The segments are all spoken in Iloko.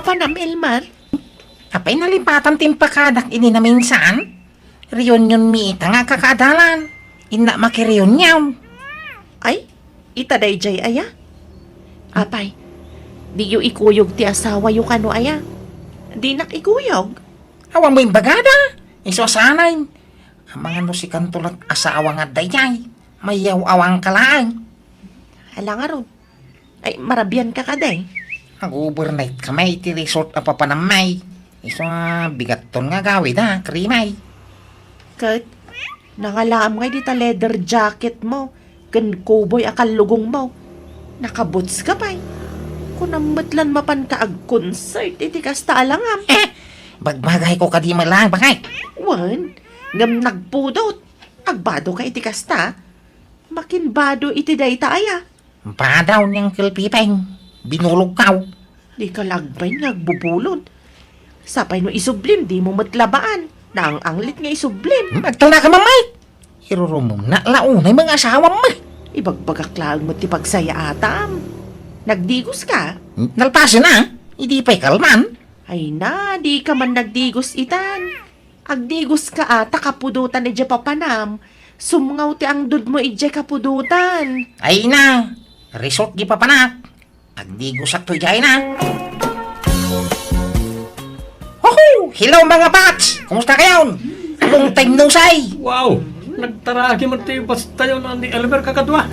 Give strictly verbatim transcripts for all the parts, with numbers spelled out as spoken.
Panam, Elmer? Apay nalipatan ti impakadak idi naminsan? Reunion mi ita nga agkakaadalan. Innak makireunion. Ay, ita daydiay aya? Apay, diyo ikuyog ti asawayo kano aya? Dinak ikuyog. Awan mo imbagada? Isu a sanay. Amangan no sikanto lat asawa nga daydiay. Mayaw-awang ka laeng. Ala ngarud. Ay, marabian ka kadi? Nag-overnight kami iti resort a papanam mi. Isu a bigatton nga agawid a, krimay. Ket, nangalaam nga dita leather jacket mo, ken cowboy a kallugong mo. Nakaboots ka pay. Kunam met lan mapan ka ag-concert iti kasta a langam. Eh, bagbagay ko kadi met laeng, bakay. Wen, ngem nagpudot. Agbado ka iti kasta? Makinbado iti dayta aya? Badaw ni Uncle Pipeng. Binulog kaw. Di ka lagbain nga agbubulod. Sapay no isublim, di mo met labaan. Naang-anglit nga isublim. Hmm, agtuna ka, Mamay. Irurumumna la unay mga asawam, ma. Ibagbagak laeng met ti pagsayaatam. Nagdigos ka? Nalpasen a. Idi pay kalman. Ay na, di ka man nagdigos itan. Agdigos ka a ta kapudotan idiay papanam. Sumngaw ti angdud mo idiay kapudotan. Ay na, resort di papanak. Agdigosak to idiay na. Hoho! Hello, mga bats! Kumusta kayon? Long time no see! Wow! Nagtaragi man ti bats tayo na ni Elmer kakadwa.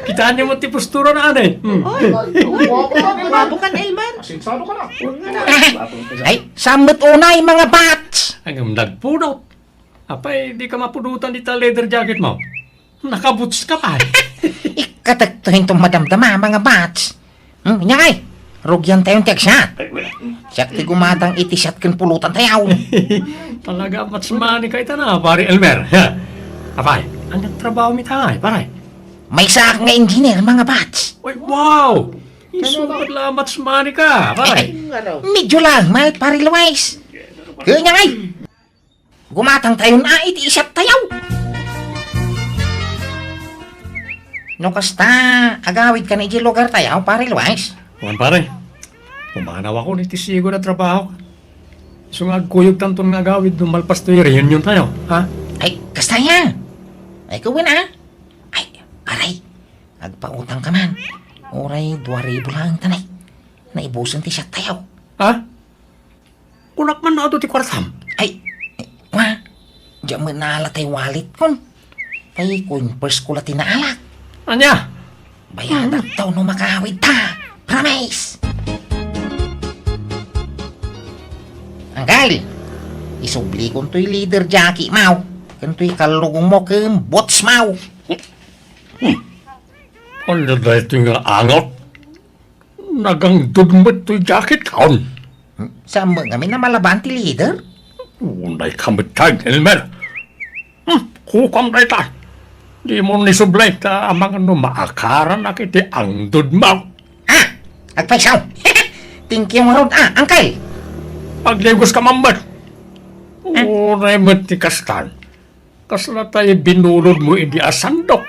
Kitaan niyo man ti postura na, anay. Hmm. Oy, oy, guwapo kan Elmer. Asinsado ka na. Ay, samot unay, mga bats! Ay, ngem nagpudot. Apay, di ka mapudotan dita leather jacket mo? Nakaboots ka pay. Ikkatek to hinto madamdama, mga bats. Hmm, nya kay, rugian tayon ti agsat. Siak ti gumatang iti siat ken pulutan tayaw. Talaga, bats money ka ita na, pare Elmer. Apay, ania trabaho mi tay, pare? Maysaak nga engineer, mga bats. Uy, wow! Isu met la, bats money ka, pare. Eh, medyo lang, mahal, pare Luis. Kaya nya kay, gumatang tayon a iti siat tayaw. No kasta, agawid ka na iti lugar tayaw, pare Luis? Wen, pare. Pumanaw ako iti sigo na trabaho. Isu nga agkuyog tanton nga agawid no malpas toy reunion tayo, ha? Ay, kasta ya. Ay, kawin, ah. Ay, pare, agpautang ka man. Uray dua ribu lang tanay. Naibusan ti siat tayaw. Ha? Kunak man no adu ti kuartam. Ay, wa, diak met naala tay wallet kon. Tay coin purse ko la ti naalak. Ania? Bayadak taw no makaawid ta. Promise! Anggal, isubli kon toy leather jacket maw. Ken toy kallugong mo ken boots maw. Hmm. Ania daytoy nga angot? Nagangdud met toy jacket kon. Hmm? Saan mo ngamin a malaban ti leather? Unay ka met kay, Elmer. Hmm, kukam dayta. Di mo ni sublay ta amangan no maakaranak iti angdud mo. Ah! Agpayso! Thank you ngarud, ah, uncle! Agligos ka man met. Ah. Uray met ti kastan. Kasla tay binulod mo idi a sandok.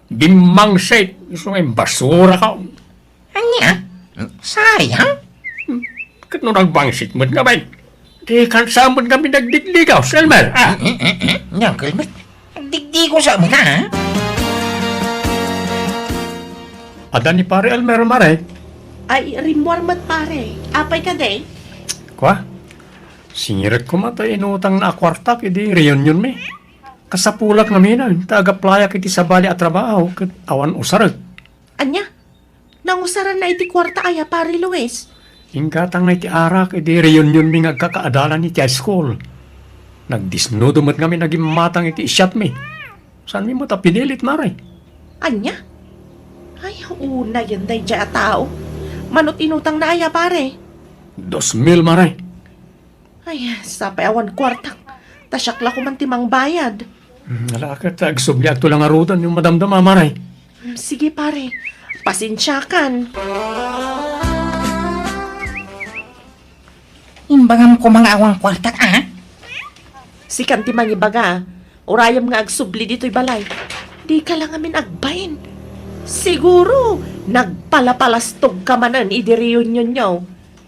Bimmangsit, isu nga imbasura ka. Ania? Sayang. Ket no nagbangsit met nga bay, di kansa met nga binagdigligaw, Elmer, ah. Mm, mm, mm, mm. Ania, Uncle Mac? Digdigo sa met, ah. Adda ni Pare Elmer, mare. Ay, rimmuar met, pare. Apay kadi? Kua? Singirek koma tay inutang na a kuartak idi reunion mi. Kasapulak ngamin ta agaplayak iti sabali a trabaho ket awan usarek. Ania? Nangusaranna iti kuarta aya, Pare Luis? Inggatangna iti arak idi reunion mi nga agkakaadalan iti high school. Nagdisnudo met ngamin a gimmatang iti siat mi. Saan mi met a pinilit, mare? Ania? Ay, unayen daydiay a tao. Manot inutangna aya, pare? Dos mil, mare. Ay, sapay awan kuartak. Ta siak la koman ti mangbayad. Hmm, ala ket, agsubliakto la ngaruden no madamdama, mare. Hmm, sige, pare. Pasensiakan. Imbagam koma nga awan kuartak, a? Sikan ti mangibaga. Urayem nga agsubli ditoy balay. Dika la ngamin agbain. Siguro, nagpalapalastog ka manen idi reunion yo.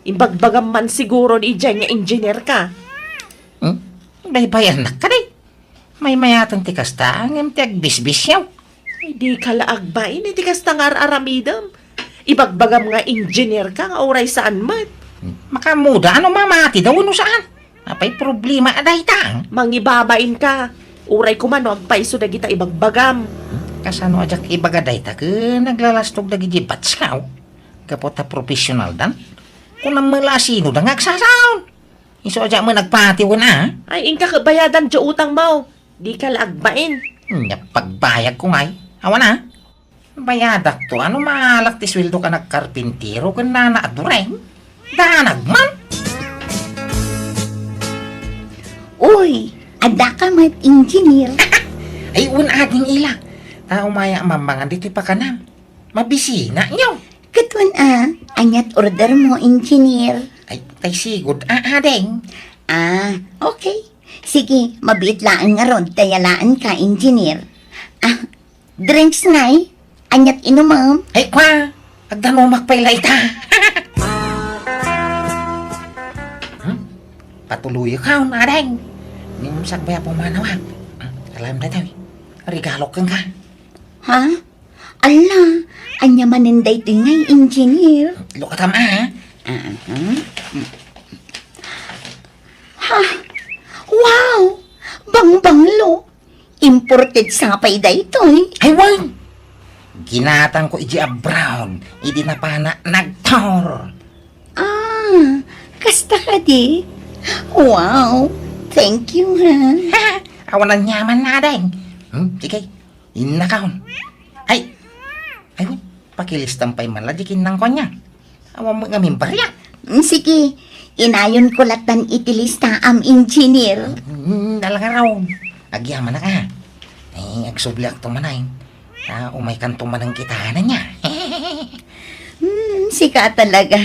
Ibagbagam man siguro idiay nga engineer ka. Hmm? Baybayannak kadi. Maymayaten ti kasta, ngem ti agbisbisiaw. Ay, dika la agbain iti kasta nga ar-aramidem. Ibagbagam nga engineer ka nga uray saan met. Makaammoda no mamati daw wenno saan. Apay problema a dayta? Mangibabain ka. Uray koma no agpayso dagita ibagbagam. Kasano a diak ibaga dayta ken naglalastog dagiti batskaw? Gapu ta professional dan? Kunam met la a sino da nga agsasaon. Isu a diak met nagpati wen a. Ay, inka ket bayadan diay utangmo. Dika la agbain. Nya pagbayagko ngay. Awan a. Bayadakto a no maalak ti sueldo ken agkarpintero ken nana a dureng. Danag man. Uy, adda ka met, engineer. Ay, wen ading ila. Ta umaya mammangan ditoy pakanam. Mabisina nyo. Ket wen a, aniat ordermo, engineer? Ay, tay sigud a, ading. Ah, okay. Sige, mabiit laeng ngarud ta yalaenka, engineer. Ah, drinks ngay? Aniat inumem? Ay, kwa! Agdanumak pay la ita. Hmm? Patuloyakon, ading. Ngem sagbay a pumanaw. Hmm, alam daytoy. Regalok kenka. Ha? Ala, ania manen daytoy ngay, engineer? Lokatam a. Aha. Ha? Wow! Bangbanglo! Imported sa pay daytoy? Ay, wen! Ginatangko idiay abroad, idi napana nagtour. Ah, kasta kadi? Wow! Thank you, ha? Awan aniaman, ading. Hmm, sige. Innakon. Ay! Ay, wen, pakilistam pay man la di kinnangko ania. Awan met ngamin bariak. Mm, sige, inayonko lattan iti listaam, engineer. Mm, alangaron. Agyamanak a. Ay, agsubliakto manen. Ta umaykanto manen kita ania. Hmm, sika talaga.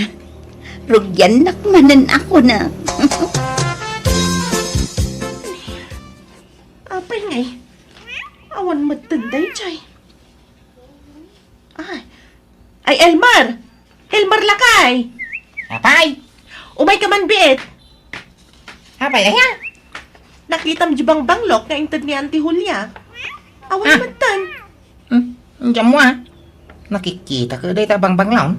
Rugiannak manen a kuna. Apay ngay? Awan metten daydiay. Ay. Ay, Elmer! Elmer lakay! Apay? Umayka man biit. Apay, aya? Nakitam di bangbanglok nga inted ni Auntie Julia. Awan metten. Hmm, diammo a. Nakikita ka dayta bangbanglok?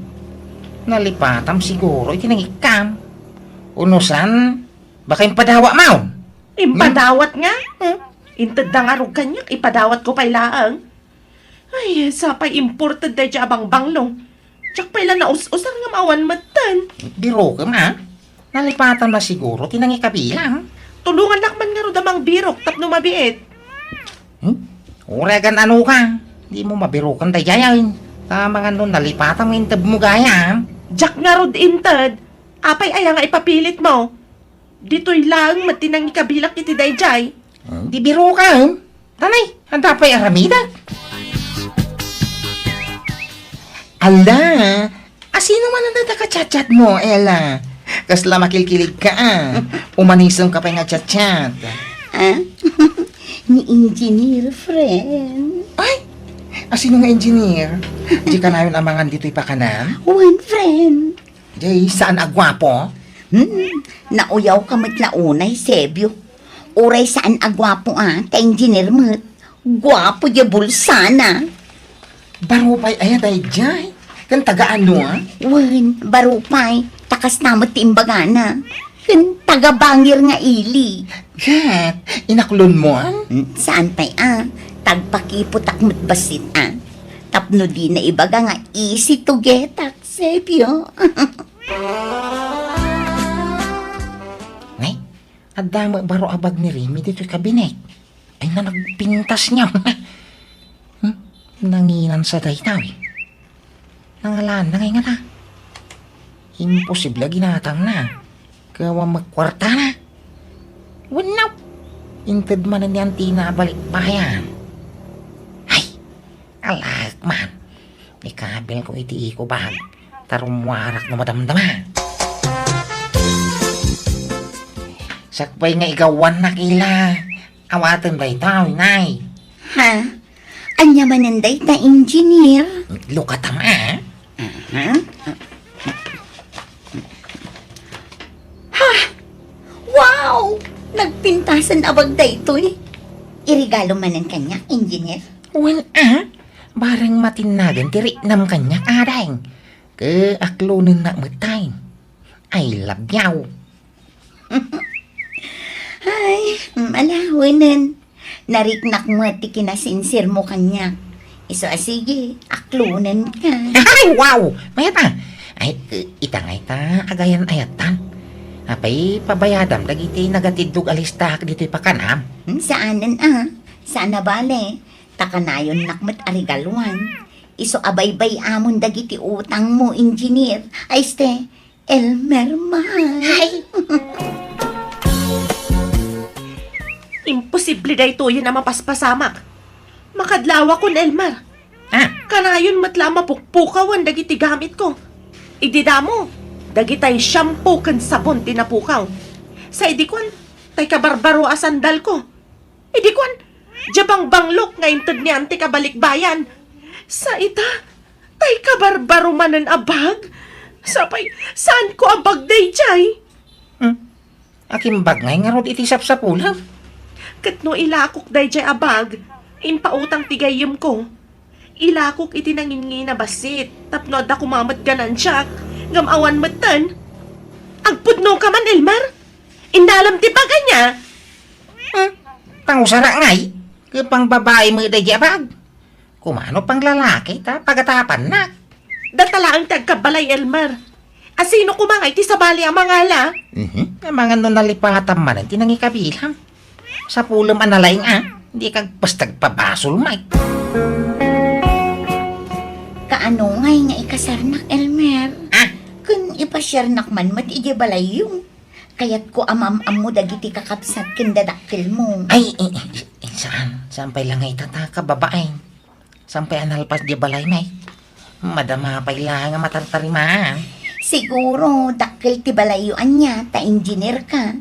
Nalipatam siguro iti nangikkam. Unusan, baka impadawat maon. Impadawat nga? Hmm? Intedda ngarud kaniak, ipadawatko pay laeng. Ay, sapay imported daydiay a bangbanglok. Diak pay la naus-usar ngem awan metten. Birokem a. Nalipatam la siguro ti nangikabilang. Tulongannak man ngarud a mangbirok tapno mabiit. Hmm? Uray agan-ano ka. Dimo mabiroken daydiay. Ta amangan no nalipatam nga intedmo gayam. Diak ngarud inted. Apay aya nga ipapilitmo? Ditoy laeng met ti nangikabilak iti daydiay. Hmm, di birokem. Tanay, adda pay aramidek. Ala, asino man dayta ka-chat-chatmo, Ella? Kasla makilkiligka a. Umanisem ka pay nga chat-chat. Ah? Ni engineer, friend. Ay, asino nga engineer? Di kanayon amangan ditoy pakanam? Wen, friend. Jay, saan a guapo? Hmm, nauyawka met la unay, Sebio. Uray saan a guapo a, ta engineer met. Guapo jay bulsana. Baro pay aya daydiay? Ken taga-ano a? Wen, baro pay, ta kasta met ti imbagana. Ken taga-Bangir nga ili. Ket, inaklonmo a? Hmm, saan pay a? Tagpakiputak met bassit a. Tapno dina ibaga nga easy to get a. Sebio. Nay, adda met baro a bag ni Remy ditoy kabinet. Ay, na nagpintas niya. Hmm? Nanginan sa dayta, eh. Nangalaan na ngay ngata. Imposible a ginatang na. Kawa magkwarta na. Wenno, inted man ni Auntie na balikbayan. Ay, alaek man. Ikabil ko iti eco bag. Ta rummuarak no madamdama. Sakbay nga igawannak ila. Awaten dayta, inay. Ha? Ania manen dayta, engineer? Lokatam a. Aha. Asan a bag daytoy? Iregalo manen kaniak, Engineer? Wen a, bareng matinnagen ti riknam kaniak, ading. Ket aklonennak met tay. I love you. Ay, malawenen. Nariknak met ti kinasinsirmo kaniak. Isu a sige, aklonenka. Ay, wow! Mayat a. Ay, eh, ita ngay ta, agayan-ayattan. Apay, pabayadam dagiti nagatiddog a listaak ditoy pakanam? Hmm, saanen a. Saan a bale. Ta kanayonnak met a regaluan. Isu a baybay-amon dagiti utangmo, Engineer. Ay, este, Elmer, mahal. Ay! Imposible daytoyen a mapaspasamak. Makadlawakon, Elmer. Ah? Kanayon met la a mapukpukawan dagiti gamitko. Idi damo, dagitay shampoo ken sabon ti napukaw. Sa idi kuan, tay kabarbaro a sandalko. Idi kuan, dia bangbanglok nga inted ni Antik a balikbayan. Sa ita, tay kabarbaro manen a bag. Sapay, saanko a bag daydiay? Hmm? Akin bag ngay ngarud iti sapsapulem? Ket no ilakok daydiay a bag, impautang ti gayyemko. Ilakok iti nanginngi a bassit, tapno adda koma met ganansiak, ngem awan metten. Agpudnoka man, Elmer? Innalam ti bag ania? Hmm? Pangusarak ngay? Ket pangbabai met daydiay a bag? Kumano panglalaki ta pagatapannak? Data laeng ti agkabbalay, Elmer. Asino koma ngay ti sabali a mangala? Mhm. Amangan no nalipatam manen ti nangikabilam. Sapulem a nalaing a, di ka basta agpabasol, Mike. Kaano ngay nga ikasarnak, Elmer? Ah? Ken ipasiarnak man met idiay balayyo. Kayatko a maam-ammo dagiti kakabsat ken dadakkelmo. Ay, eh, eh, eh, saan? Saan pay la nga itata, kababain? Saan pay a nalpas di balay, Mike? Madama pay la nga matartarimaan. Siguro, dakkel ti balayyo ania, ta engineer ka.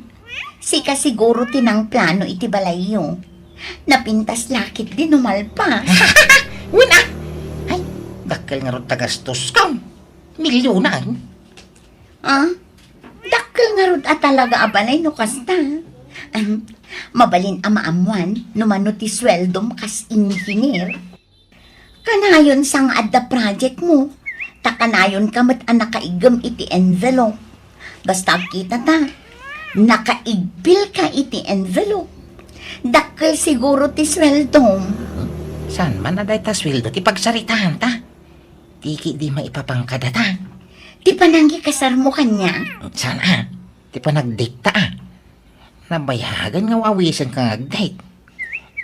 Sika siguro ti nangplano iti balayyo. Napintas la ketdi no malpas. Wen a! Ay, dakkel ngarud ta gastoskon. Milyonan. Ah? Dakkel ngarud a talaga a balay no kasta. Ahem, mabalin a maammuan no mano ti sueldom kas engineer. Kanayon sa nga adda project mo, ta kanayonka met a nakaiggem iti envelope. Basta agkita ta, nakaigpil ka iti envelope. Dakkel siguro ti sueldom. Saan man a dayta sueldo ti pagsaritaan ta? Ti ketdi maipapan kadata. Ti panangikasarmo kaniak? Saan a? Ti panagdate ta a? Nabayagan nga awisenka nga agdate.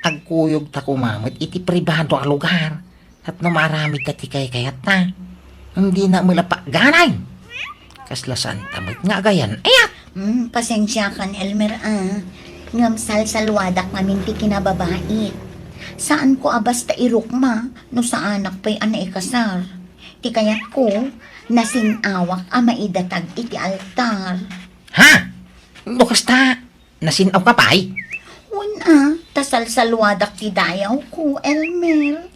Agkuyogta koma met iti pribado a lugar tapno maaramidta ti kaykayatta. Dina met la pagganay. Kasla saanta met nga agayan-ayat. Hmm, pasensiakan, Elmer, a. Ngem salsaluadak ngamin ti kinababait. Saanko a basta irukma no saanak pay a naikasar. Ti kayatko, nasin-awak a maidatag iti altar. Ha? No kasta, nasin-awka pay? Wen a, ta salsaluadak ti dayawko, Elmer.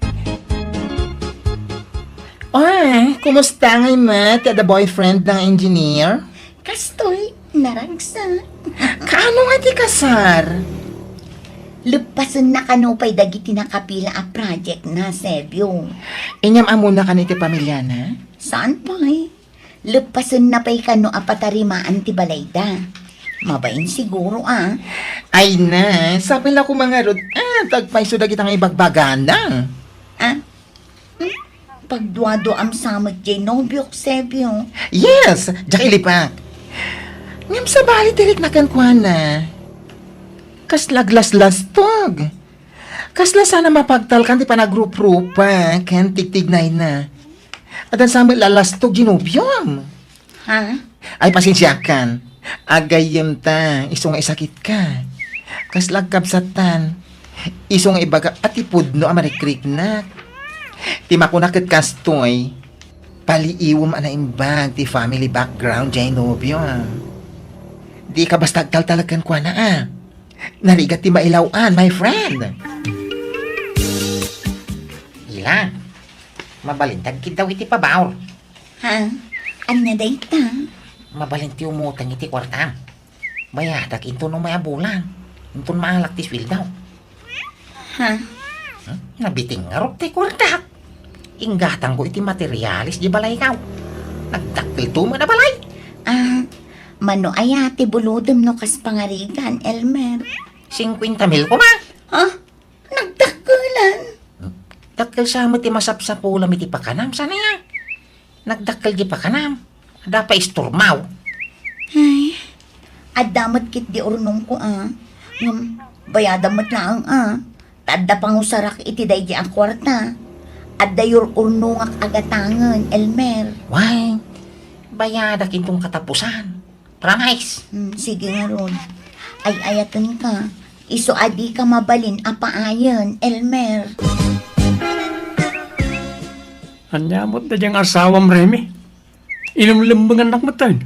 Oy, kumusta ngay met ti adda boyfriend nga engineer? Kastoy, naragsak. Kaano nga ti kasar? Leppasenna kano pay dagiti nakapila a project na, Sebio. Inyam ammona kano iti pamiliana? Saan pay? Leppasenna pay kano a patarimaan ti balayda. Mabain siguro a. Ay na, sapay la koma ngarud, ah, ta agpayso dagita nga ibagbagana. Ah? Hmm? Pagduaduam sa met jay nobiok, Sebio. Yes, diak ilipak. Ngem sabali ti rikna kenkuana. Kasla aglaslastog. Kasla saan a mapagtalkan ti panagruprupa ken tigtignayna. Addan sa met lalastog jay nobiom. Ha? Ay, pasensiakan. Agayyemta, isu nga isakitka. Kasla agkabsattan, isu nga ibagak a ti pudno a marikriknak. Ti makuna ket kastoy, paliiwem a naimbag ti family background jay nobiom. Dika basta agtaltalek kenkuana a. Narigat ti mailaw-an, my friend. Ila, mabalin ti agkiddaw iti pabaor. Ha? Ania dayta? Mabalin ti umutang iti kuartam. Bayadak inton umay a bulan. Inton maalak ti sueldaw. Ha? Hmm? Nabiting ngarud ti kuartak. Inggatangko iti materialis di balaykaw. Nagdakkel tumen a balay. Ah, mano aya ti bulodem no kas pangarigan, Elmer? Singkuenta mil koma. Ha? Nagdakkelan? Hmm? Dakkel sa met ti masapsapulam iti pakanam, saan aya? Nagdakkel di pakanam. Adda pay istormaw. Ay, adda met ketdi urnongko, a. Ngem, bayadam met laeng, a. Ta adda pangusarak iti daydi a kuarta. Adda yur-urnongak a gatangen, Elmer. Wen, bayadak inton katapusan. Promise. Hmm, sige ngarud. Ay-ayatenka. Isu a dika mabalin a paayen, Elmer. Ania met daydiay nga asawam, Remy? Inumlembengannak metten.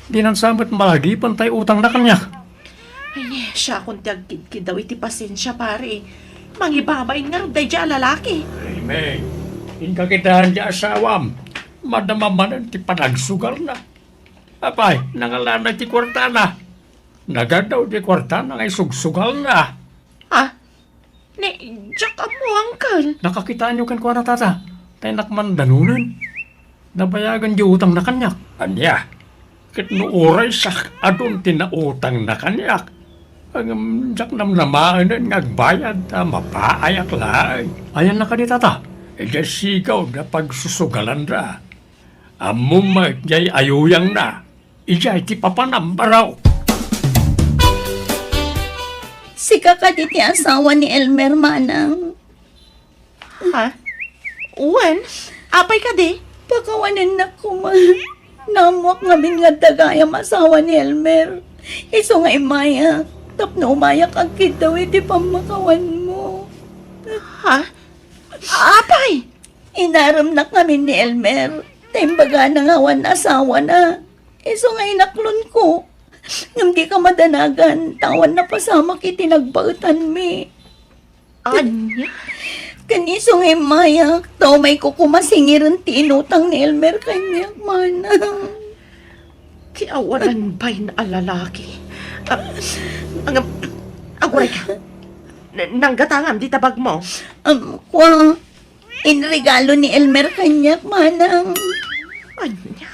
Dinan sa met malagipen tay utangna kaniak. Ay, siakon ti agkidkiddaw iti pasensia, pare. Mangibabain ngarud daydiay a lalaki. Remy, inka kitaen ti asawam. Madama manen ti panagsugarna. Apay, nangalana ti kuartana. Nagaddaw ti kuartana nga isugsugalna. Ah, ni, diak ammo, uncle. Nakakitaenyo kenkuana, tata. Tay nakman danonen. Nabayagan di utangna kaniak. Ania? Ket no uray siak adun ti nautangna kaniak, ngem diak namnamaenen nga agbayad ta mapaayak laeng. Ayanna kadi, tata? Idiay sigaw da pagsusugalanda. Ammom met jay ayuyangna. Idiay ti papanam, baro. Sika kadi ti asawa ni Elmer, manang? Ha? Wen, apay kadi? Pakawanennak koma. Naammoak ngamin nga adda gayam asawa ni Elmer. Isu nga immayak tapno umayak agkiddaw iti pammakawanmo. Ha? Apay? Inaremnak ngamin ni Elmer. Ta imbagana nga awan asawana. Isu nga inaklonko. Ngem dika madanagan, ta awan napasamak iti nagbaetanmi. Ania? Ken isu nga immayak, ta umayko koma singiren ti inutang ni Elmer kaniak, manang. Ti awanan bain a lalaki. Ah, ang, aguray ka. N-, nanggatangam dita bagmo. Um, kua, inregalo ni Elmer kaniak, manang. Ania?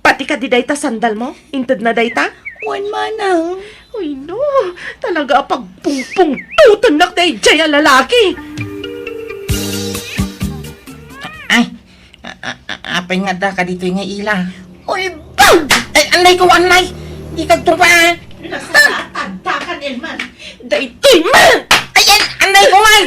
Pati kadi dayta sandalmo? Intedna dayta? Wen, manang. Uy, no. Talaga a pagpungpungtotennak daydiay a lalaki. Ay, a-, a-, a-, apay nga adda kaditoy nga ila? Ulbod! Ay, annay ko, annay! Di kagtungpa, ah! Nasakit addakan, Elmer. Daytoy man! Ayan, annay ko, ay!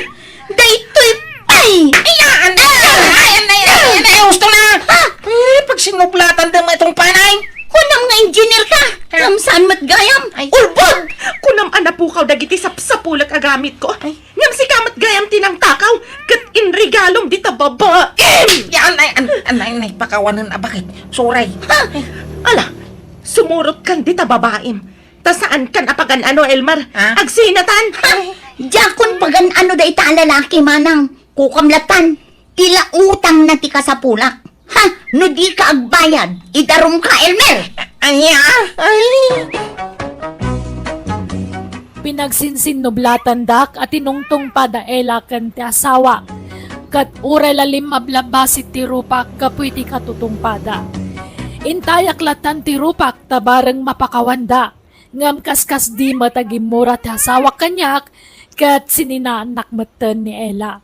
Daytoy pay! Ay, ah, annay, ay, annay, annay, annay, gusto na! Ha? Eh, pagsinuplatan da mo itong panay! Kunam nga engineer ka! Ha? Ngem saan met gayam? Ay. Ulbod! Kunam a napukaw dagiti sapsapulek a gamitko. Ay. Ngem sika met gayam ti nangtakaw, ket inregalom dita babaim! Yan, ay, an-, annay, annay, pakawanen a bakit? Suray. Ha? Ala, sumurotkan dita babaim. Ta saankan a pagan-ano, Elmer? Ha? Agsinatan! Ha? Diakon pagan-ano dayta a lalaki, manang. Kukam latan, ti la utangna ti kasapulak. Ha? No dika agbayad, idarumka, Elmer! Ania? Ay! Pinagsinsinnublatandak a tinungtungpada Ella ken ti asawa. Ket uray la limmablabbasi ti rupak gapu iti katutungpada. Intayak latan ti rupak ta bareng mapakawanda. Ngem kaskasdi met a gimmura ti asawak kaniak, ket sininaannak metten ni Ella.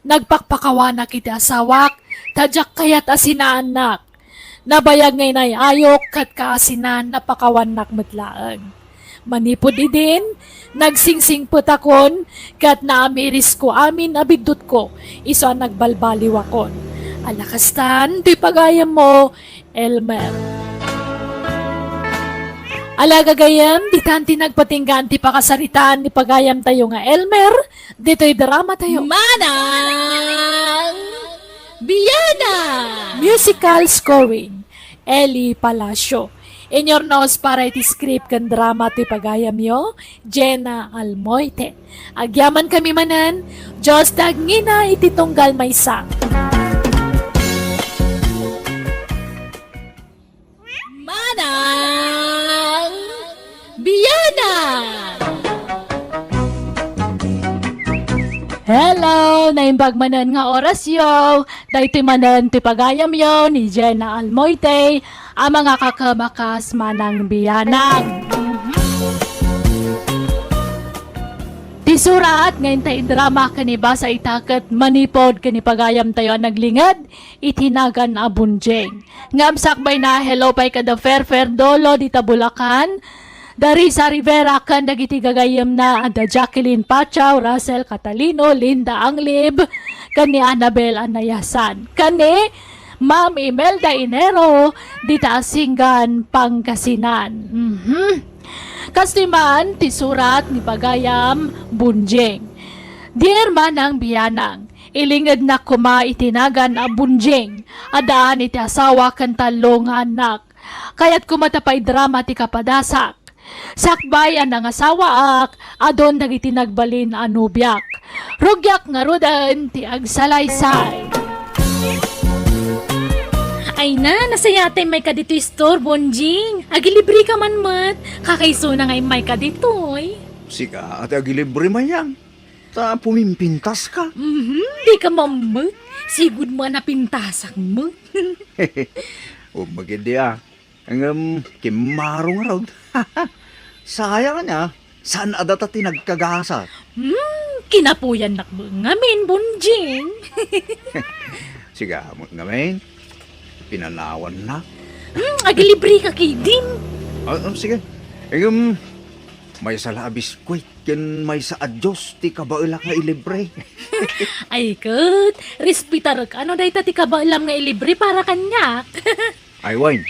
Nagpakpakawanak iti asawak, ta diak kayat a sinaannak. Nabayag nga inay-ayok, ket kaasinan, napakawannak met laeng. Manipud idin, nagsingsingpetakon, ket naamirisko amin a biddutko, isu a nagbalbaliwakon. Ala kastan, ti pagayammo, Elmer. Ala gagayyem, ditan ti nagpatinggaan ti pakasaritaan ni pagayamtayo nga Elmer, ditoy dramatayo. Manang Biana! Musical scoring, Eli Palacio. Inurnos para iti script ken drama ti pagayamyo, Jenna Almoite. Agyamankami manen, Dios ti agngina iti tunggal maysa. Manang Biana! Hello! Naimbag manen nga orasyo. Daytoy manen ti pagayamyo ni Jenna Almoite, a mangakakamakas manang bianang. Ti surat nga inta idrama ken ibasa ita ket manipud ken ipagayamtayo a naglinged iti nagan a Bunjing. Ngem sakbayna, hello pay kada Fer Fer Dolo dita Bulacan, da Risa Rivera ken dagiti gagayyemna a da Jacqueline Pachaw, Russell Catalino, Linda Anglib, ken ni Annabel Anayasan, ken ni Ma'am Imelda Inero dita Asingan, Pangasinan. Mhm. Kastoy man ti surat ni pagayam Bunjing. Dear Manang Bianang, ilingednak koma iti nagan a Bunjing, addaan iti asawa ken tallo nga annak. Kayat koma ta paidrama ti kapadasak. Sakbay a nangasawaak, adun dagiti nagbalin a nobiak. Rugiak ngaruden ti agsalaysay. Ay na, nasayatay mayka ditoy store, Bunjing. Agilibre ka man met. Kakaisuna nga immayka ditoy. Sika, ati agilibre, Mayang. Ta pumimpintas ka. Mhm, di ka mammet. Sigud mo a napintasak mo. Ummagid di a. Ngem, kimmaro ngarud. Sayang ania, saan a data ti nagkagasat? Hmm, kinapuyannak met ngamin, Bunjing. Siga met ngamin, pinanawanna. Hmm, agilibre ka, Kidim. Ah, ah, sige. Ngem, maysa la a biskuit ken maysa a juice ti kabaelak nga ilibre. Ay, ket, respetarek. Ano dayta ti kabaelam nga ilibre para kaniak? Ay, wen,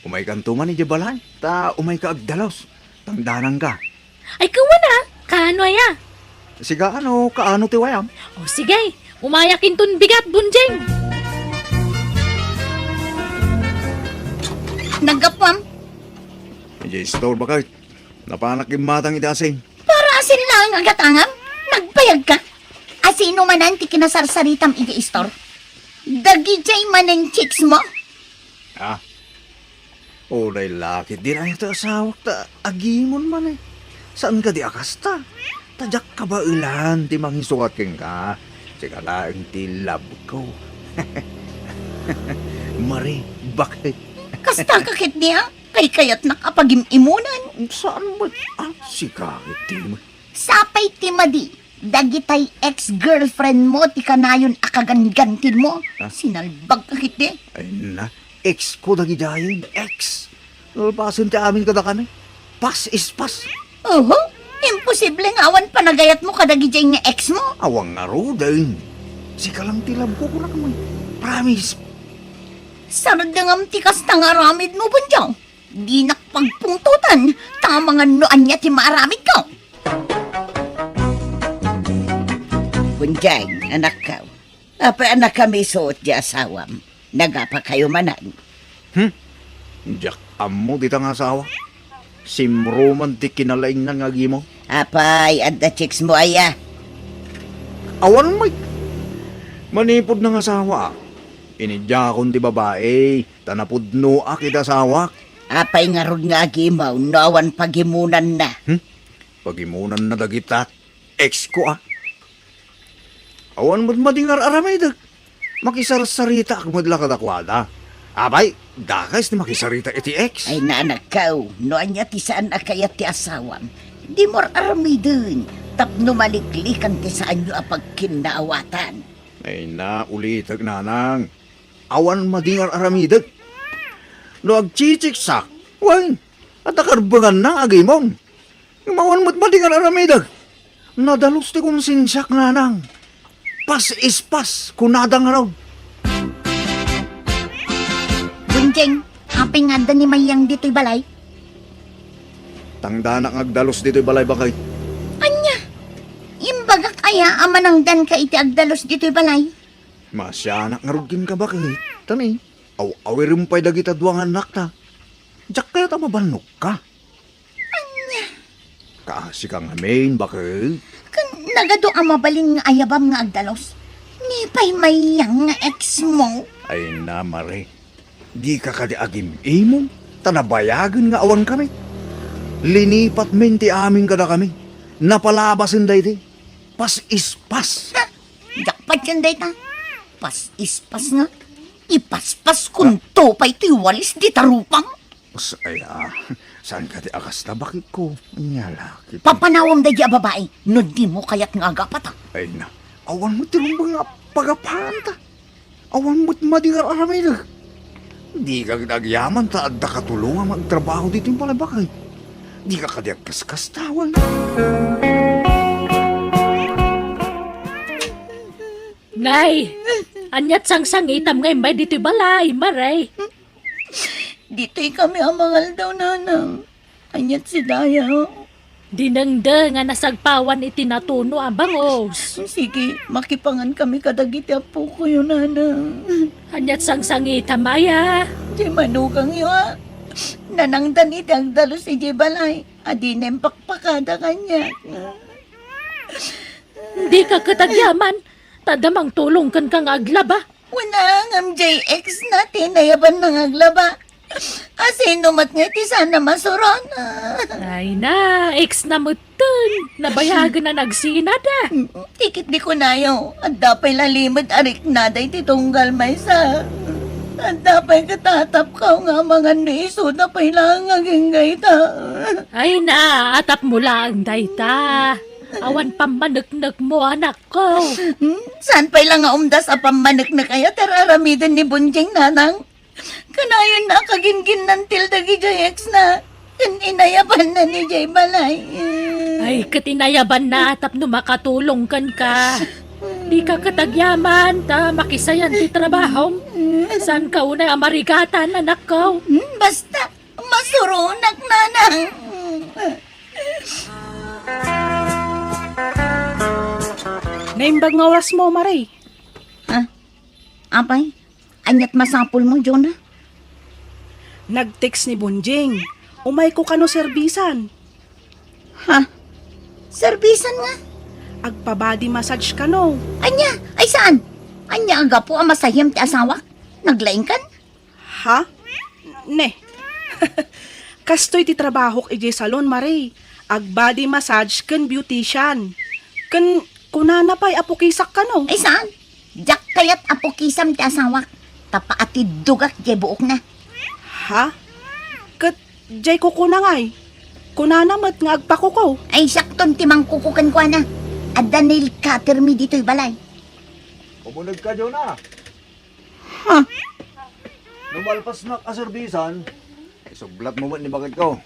umaykanto man idiay balay, ta umayka agdalos. Tangdananka. Ay, kawan a! Kaano aya? Siga, ano, kaano ti wayam? O, sige. Umayak inton bigat, Bunjing. Naggapuam. Idiay store, baket. Napanak immatang iti asin. Para asin laeng a gatangam? Nagbayag ka? Asino manen ti kinasarsaritam iti istor? Dagidiay manen chicks mo? Ah. Uray la ketdi aya ti asawak ta agimon man, eh. Saan kadi a kasta? Ta diak kabaelan ti mangisukat kenka. Sika laeng ti love ko. Mare, baket. Kasta ka ketdi, ah? Kaykayatnak a pagim-imunan. Saan met? Ah, sika ketdi met. Sapay ti madi, dagitay ex-girlfriend mo ti kanayon a kagangantin mo. Ah? Sinalbag ka ketdi. Ay na, ex ko dagidiayen, ex. Nalpasen ti amin kadakami. Past is past. Oho, imposible nga awan panagayat mo kadagidiay nga ex mo. Awan ngaruden. Sika lang ti love ko, kunak mo. Promise. Sardengam ti kasta nga aramid mo, Bunjong. Dinak pagpungtotan, ta amangan no ania ti maaramidko. Bunjeng, anakko, apay a nakamisuot ti asawam? Nagapakayo manen? Hmm? Diak ammo dita nga asawa. Simro man ti kinalaingnan nga agimo. Apay, adda chicks mo aya? Awan met. Manipud nangasawaak, inidiakon ti babai, ta napudnoak iti asawak. Apay ngarud nga agimaw no awan pagimunanna? Hmm? Pagimunanna dagita ex ko, a. Awan met madi nga ar-aramidek. Makisarsaritaak met la kadakuada. Apay, dakes ti makisarita iti ex. Ay, nanakkaw, no ania ti saan a kayat ti asawam, dimo ar-aramiden tapno maliklikan ti saanyo a pagkinnaawatan. Ay na, ulitek, nanang. Awan madi nga ar-aramidek. No agchitsiksak, wen, adda karbenganna agimon. Ngem awan met madi nga ar-aramidek. Nadalus ti konsensiak, nanang. Pas is pas, kunada ngarud. Bunjeng, apay nga adda ni Mayang ditoy balay? Tangdanak nga agdalus ditoy balay, baket. Ania? Imbagak aya a manangdanka iti agdalus ditoy balay? Maasianak ngarud kenka, baket. Ta ni, aw-awirem pay dagita dua nga annakta. Diak kayat a mabannogka. Ania? Kaasika ngamin, baket. Ken nagadu a mabalin nga ayabam nga agdalus. Ni pay Mayang nga ex mo. Ay na, Mare. Dika kadi agim-imon, ta nabayagen nga awan kami. Linipat men ti amin kadakami. Napalabasen daydi. Pas-ispas. Ha? Diak patien dayta. Pas-ispas nga. Ipaspas kunto pay ti walis dita rupam. Say, ah, saan kadi a kasta, bakitko? Ania la, kit- Papanawam daydi a babai, no dimo kayat nga agapata. Ay na, awan met ti rumbeng nga pagapanta. Awan met madi nga aramidek. Dika kadi agyaman ta adda katulongam nga agtrabaho ditoy balay, bakit? Dika kadi agkaskastawan. Nay, ania't sangsangitam nga immay ditoy balay, Mare? Ditoy kami a mangaldaw, Nanang. Ania't si Daya? Dinengdeng a nasagpawan iti natuno a bangus. Sige, makipangan kami kadagiti appokoyo, Nanang. Ania't sangsangitam aya? Diay manugangyo a nanangdan iti agdalus idiay balay a dina impakpakada kaniak. Dika ket agyaman, ta adda mangtulong kenka nga aglaba. Wen a, ngem diay ex na ti inayabanna nga aglaba. A sino met ngay ti saan a masuron? Ay na, ex na metten. Nabayagen a nagsinada. Ti ket di kunayo, adda pay la limed a riknada iti tunggal maysa. Adda pay ket atapkaw nga amangan no isuda pay laeng agingga ita. Ay na, atapmo laeng dayta. Awan pammaneknekmo, anakko. Hmm? Saan pay la nga umdas a pammaneknek aya ti ar-aramiden ni Bonjing, Nanang? Kanayon a kagingginnantil dagidiay ex na ken inayabanna idiay balay. Ay, ket inayabanna tapno makatulong kenka. Dika ket agyaman ta makisayan ti trabahom. Saanka unay a marigatan, anakko? Hmm, basta, masuronak, Nanang. Naimbag nga orasmo, Mare. Ha? Apay, ania't masapulmo, Jonah? Nag-text ni Bonjing. Umayko kano serbisan. Ha? Serbisan nga? Agpa-body massage kano. Ania? Ay, saan? Ania a gapu a masayem ti asawak? Naglaingkan? Ha? Ne. Kastoy ti trabahok idiay salon, Mare. Ag-body massage ken beautician. Ken kunana pay a pukisak kano. Ay, saan? Diak kayat a pukisam ti asawak. Ta paatiddogak diay buokna. Ha? Ket diay kukuna ngay? Kunana met nga agpakuko. Ay, siakton ti mangkuko kenkuana. Adda nail cutter mi ditoy balay. Umuneg ka, Jonah. Ha? No malpasnak a serbisan, isublatmo met ni baketko.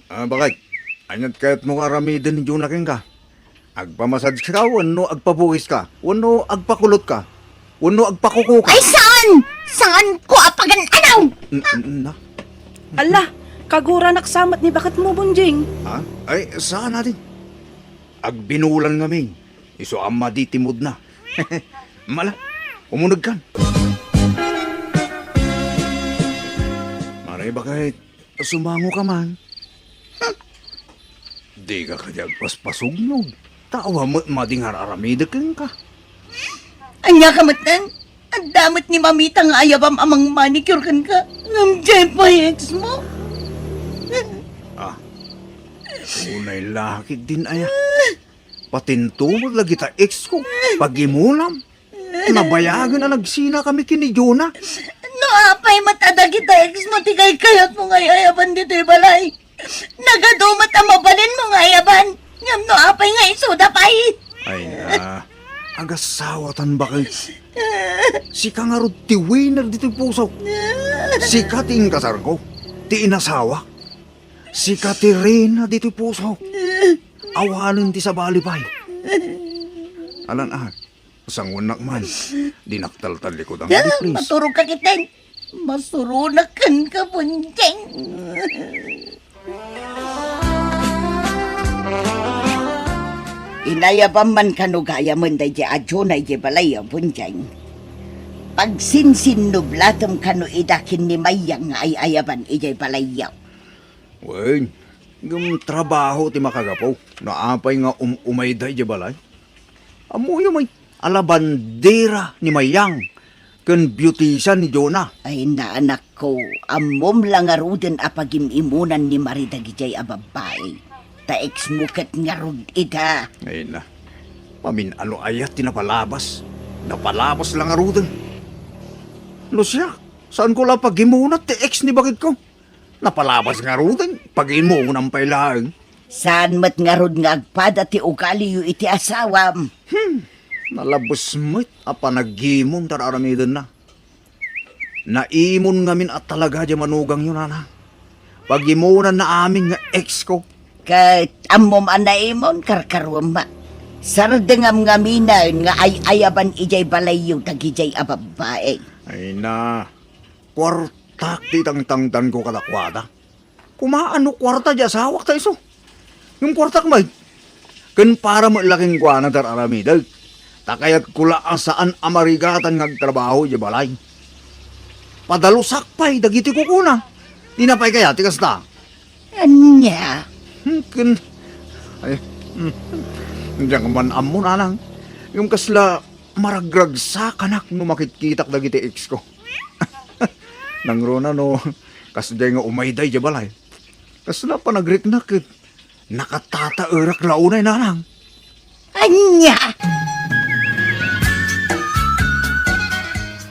Ah, bakit? Ania't kayatmo nga aramiden ni Jonah kenka? Agpamassage ka wenno agpabuis ka? Wenno agpakulot ka? Wenno agpakuko ka? Ay, saan? Saanko a pagan-anaw? N-, n-, na? Ala, kaguranak sa met ni baketmo, Bonjing. Ha? Ay, saan, ading? Agbinulan ngamin. Isu a madi ti mood na. Mala, umuneg kan. Mare, bakit? Sumango ka man. Dika kadi agpaspasugnog. Ta awan met madi nga ar-aramidek kenka. Ania ka metten? Adda met ni mamita nga ayabam a mangmanicure kenka. Ngem diay pay ex-mo. Ah, unay la ketdin aya. Patinto met la dagita ex-ko. Pagimulam. Nabayagen a nagsinakami ken ni Jonah. No apay met a dagita ex-mo ti kaykayatmo nga ay-ayaban ditoy balay. Nagadu met a mabalinmo nga ayaban. Ngem no apay nga isuda pay. Ay na, agasawatan, bakit? Sika ngarud ti winner ditoy puso. Sika ti inkasarko, ti inasawak. Sika ti reyna ditoy puso. Awanen ti sabali pay. Alan, ah, sangoennak man. Dinak taltallikudan, ah, please. Maturog ka ketdin. Masuronak kenka, Bonjing. Inayabam man kano gayamen daydiay a Jonah idiay balayyo, Bonjing. Pagsinsinnublatem kano ida ken ni Mayang nga ay-ayaban idiay balayyo. Wen, ngem trabaho ti makagapu no apay nga um-umayda idiay balay. Ammoyo met a labandera ni Mayang ken beautician ni Jonah. Ay, naanakko, ammom la ngaruden a pagim-imonan ni Mari dagidiay a babbai. Ta ex mo ket ngarud ida. Ay na. Mamin-ano aya ti napalabas? Napalabas la ngaruden. No siak, saanko la pagimuna ti ex ni baketko. Napalabas ngaruden, pagimunan pay laeng. Saan met ngarud nga agpada ti ugaliyo iti asawam? Hmm, nalabes met a panagimon ti ar-aramidenna. Naimon ngamin a talaga diay manugangyo, nana. Pagimonanna amin nga ex ko. Ket ammom a naimon, karkaruem met. Sardengam ngaminen nga ay-ayaban idiay balayyo dagidiay a babbai. Ay na, kuartak ti itangtangdanko kadakuada. Kumaano kuarta diay asawak ta isu? Ngem kuartak met. Ken para met la kenkuana ti ar-aramidek. Ta kayatko la a saan a marigatan nga agtrabaho idiay balay. Padalusak pay dagiti kukuna. Dina pay kayat ti kasta? Ania? Hmm, ken, ay, hmm. Diak man ammo, nanang. Ngem kasla maragragsakanak no makitkitak dagiti ex ko. Nangruna no, kasdiay nga umayda idiay balay. Kasla panagriknak ket nakatataerak la unay, nanang. Ania?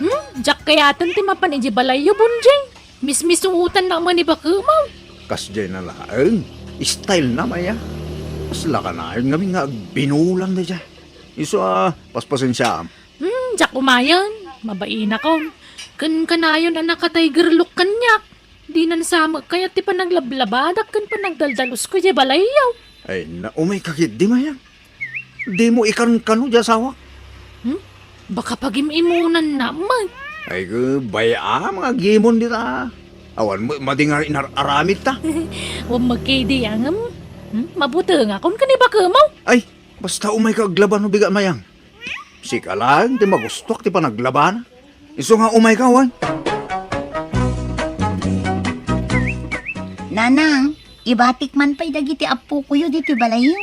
Hmm? Diak kayaten ti mapan idiay balayyo, Bonjing. Mismisuotannak man ni bakemam. Kasdiay na laeng. Style na, Maya. Kasla kanayon ngamin nga agbinulang daydiay. Isu a, paspasensiaam. Hmm, diak umayen. Mabainakon. Ken kanayon a naka-tiger look kaniak. Dinan sa met kayat ti panaglablabadak ken panagdaldalusko idiay balayyo. Ay, na, umayka ketdi, Maya. Dimo ikankano diay asawak? Hmm? Baka pagim-imonanna met. Ay, ke, bay-am nga agimon dita. Awan met madi nga inar-aramidta. Wen met ketdi, ngem. Hmm? Mabutengakon ken ni bakemam. Ay, basta umayka aglaban no bigat, Mayang. Sika laeng ti magustuak ti panaglabana. Isu nga umayka, wen. Nanang, ibatik man pay dagiti appokoyo ditoy balayyo.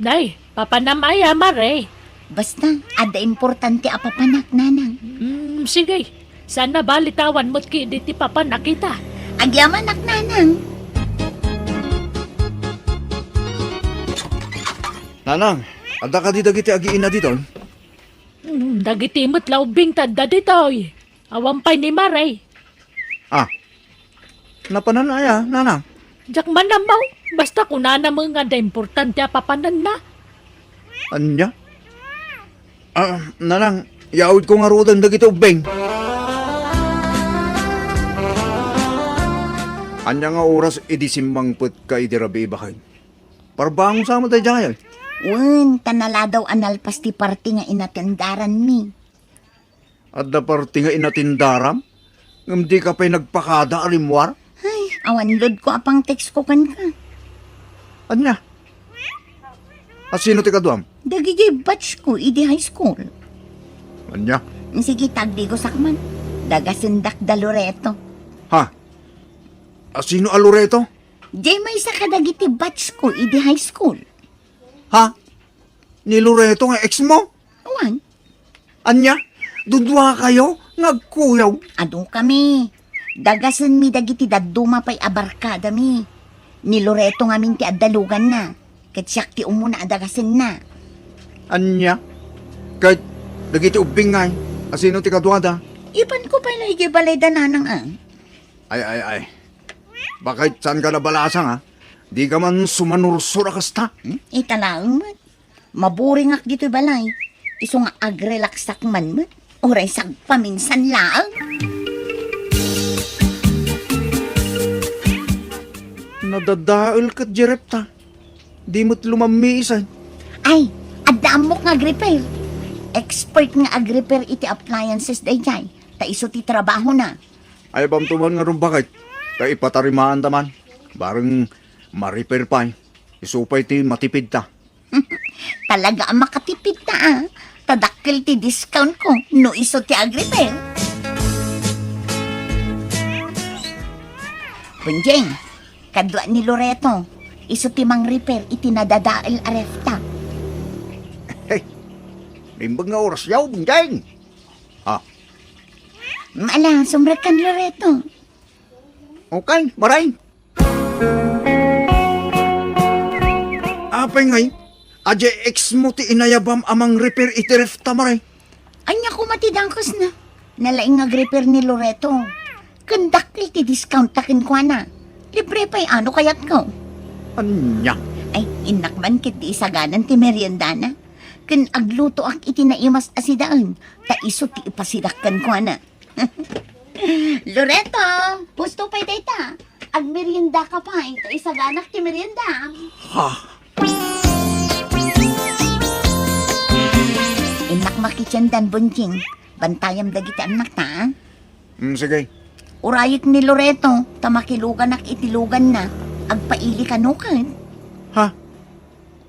Nay, papanam aya, Mare? Basta, adda importante a papanak, Nanang. Mm, sige. Saan a bali ta awan met ketdi ti papanak ita. Agyamanak, Nanang. Nanang, adda kadi dagiti agiinna ditoy? Mm, dagiti met la ubbing ti adda ditoy. Awan pay ni Mare. Ah, napanan aya, Nanang? Diak man ammo. Basta kunana met nga adda importante a papananna. Ania? Ah, Nanang, yaawidko ngaruden dagiti ubbing. Ania nga oras idi simmangpetka idi rabii, baket? Parbangon sa met daydiay. Wen, ta naladaw a nalpas ti parte nga inatendaranmi. Adda parte nga inatendaram? Ngem dika pay nagpakada a rimmuar? Ay, awan loadko a pang-textko kenka. Ania? A sino ti kaduam? Dagiti batchko idi high school. Ania? Sige, tagdigosak man. Dagasendak da Loreto. Ha? A sino a Loreto? Diay maysa kadagiti batchko idi high school. Ha? Ni Loreto nga ex mo? Awan. Ania? Duduakayo nga agkuyog? Adu kami. Dagasenmi dagiti dadduma pay a barkadami. Ni Loreto ngamin ti adda luganna. Ket siak ti umuna a dagasenna. Ania? Ket dagiti ubbing ngay, a sino ti kaduada? Ipanko pay la idiay balayda, Nanang, a. Ay, ay, ay. Baket saanka nabalasang, a? Dika man sumanursor a kasta? Hmm? Ita laeng met. Maburingak ditoy balay. Isu nga agrelaksak man met. Uray sagpaminsan laeng. Nadadael ket diay repta. Di met lumammiisan. Ay, adda ammok nga agrepair. Expert nga agrepair iti appliances daydiay. Ta isu ti trabahona. Ay, bamto man ngarud, baket. Ta ipatarimaanta man. Bareng ma-repair pay. Isu pay ti matipidta. Talaga a makatipidta, a. Ta dakkel ti discountko no isu ti agrepair. Bonjing, kadua ni Loreto. Isu ti mang-repair iti nadadael a refta. Hey, naimbag nga orasyo, Bonjing. Ah. Ala, sumrekkan, Loreto. Okay, maray. Apay ngay, a diay ex mo ti inayabam a mangrepair iti ref ta, Mare? Ania koma ti dakesna? Nalaing nga agrepair ni Loreto. Ken dakkel ti discount ta kenkuana. Libre pay, ano kayatko? Ania? Ay, innak man ket ti isaganan ti meriendana. Ken aglutoak iti naimas a sidaen, ta isu ti ipasidak kenkuana. Loreto, pusto pay dayta. Agmeriendaka pay, ta isaganak ti merienda. Ha? Innak makitiendan, Bonjing. Bantayam dagiti annakta, a? Mm, sige. Urayek ni Loreto, ta makiluganak iti luganna. Agpaili kano ket. Ha?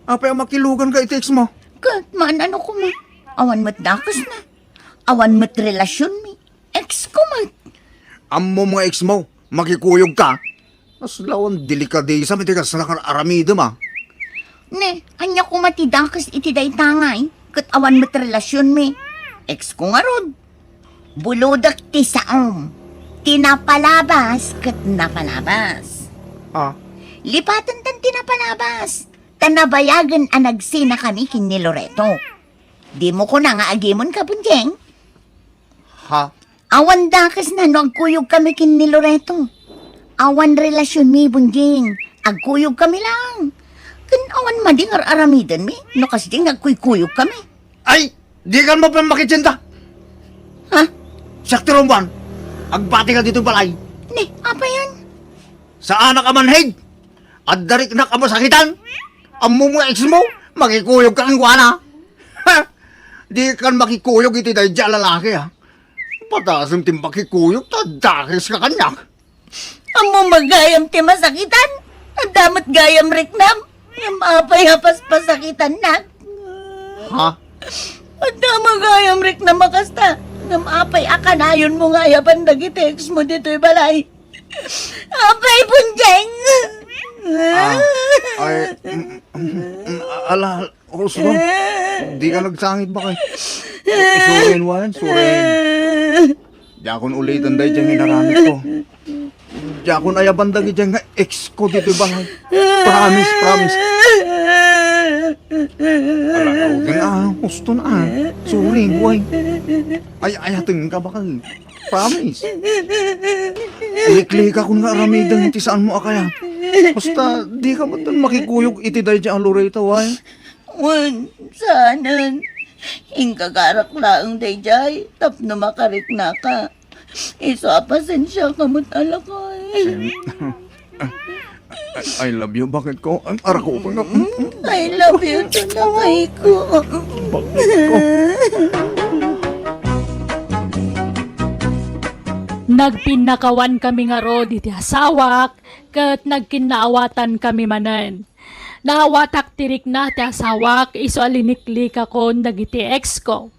Apay a makiluganka iti ex mo? Ket, maan, ano koma? Awan met dakesna. Awan met relasionmi. Ex ko met. Ammom nga ex mo, makikuyogka. Kasla awan delikadesam iti kasla nga aramidem, a. Ne, ania koma ti dakes iti dayta ngay, ket awan met relasionmi. Ex ko ngarud. Bulodek ti saom. Ti napalabas ket napalabas. A? Lipatentan ti napalabas. Ta nabayagen a nagsinakami ken ni Loreto. Dimo kuna nga agimonka, Bonjing? Ha? Awan dakesna no agkuyogkami ken ni Loreto. Awan relasionmi, Bonjing. Agkuyogkami laeng. Ken awan madi nga ar-aramidenmi no kasdi nga agkuykuyogkami. Ay, dikan mapan makitienda. Ha? Siak ti rummuar. Agbatika ditoy balay. Ne, apayan? Saanak a manhid. Adda riknak a masakitan. Ammom nga ex mo, makikuyogka kenkuana. Ha? Dikan makikuyog iti daydiay a lalaki, a. Patasem ti makikuyog ta dakeska kaniak. Ammom gayam ti masakitan? Adda met gayam riknam? Ngem apay a paspasakitannak? Ha? Adda met gayam riknam a kasta? Ngem apay a kanayonmo nga ayaban dagiti ex mo ditoy balay? Apay, Bonjing! A, ay, mm, mm, mm, ala, Rosebud, dika nagsangit ba kay? Sorry, Juan, sorry. Diakon uliten daydiay nga inaramidko. Diakon ayaban dagiti nga ex ko ditoy balay. Promise, promise. Ala, okay na, a, husto na, a. Sorry, Juan. Ay, ayatenka ba kay? Promise. Liklikakon nga aramiden ti saanmo a kayat. Basta, dika met makikuyog iti daydiay a Loreto, ay. Wen, saanen. Inggagarak laeng daydiay tapno makariknaka. Isu a pasensiaka met a lakay. Em, I, I love you, bakit ko? Ang arako pa nga. Mm, I love you too, lakay ko. Bakit ko? Nagpinnakawan kami ngarud iti asawak, ket nagkinnaawatan kami manen. Naawatak ti rikna ti asawak isu a liniklikakon dagiti ex ko.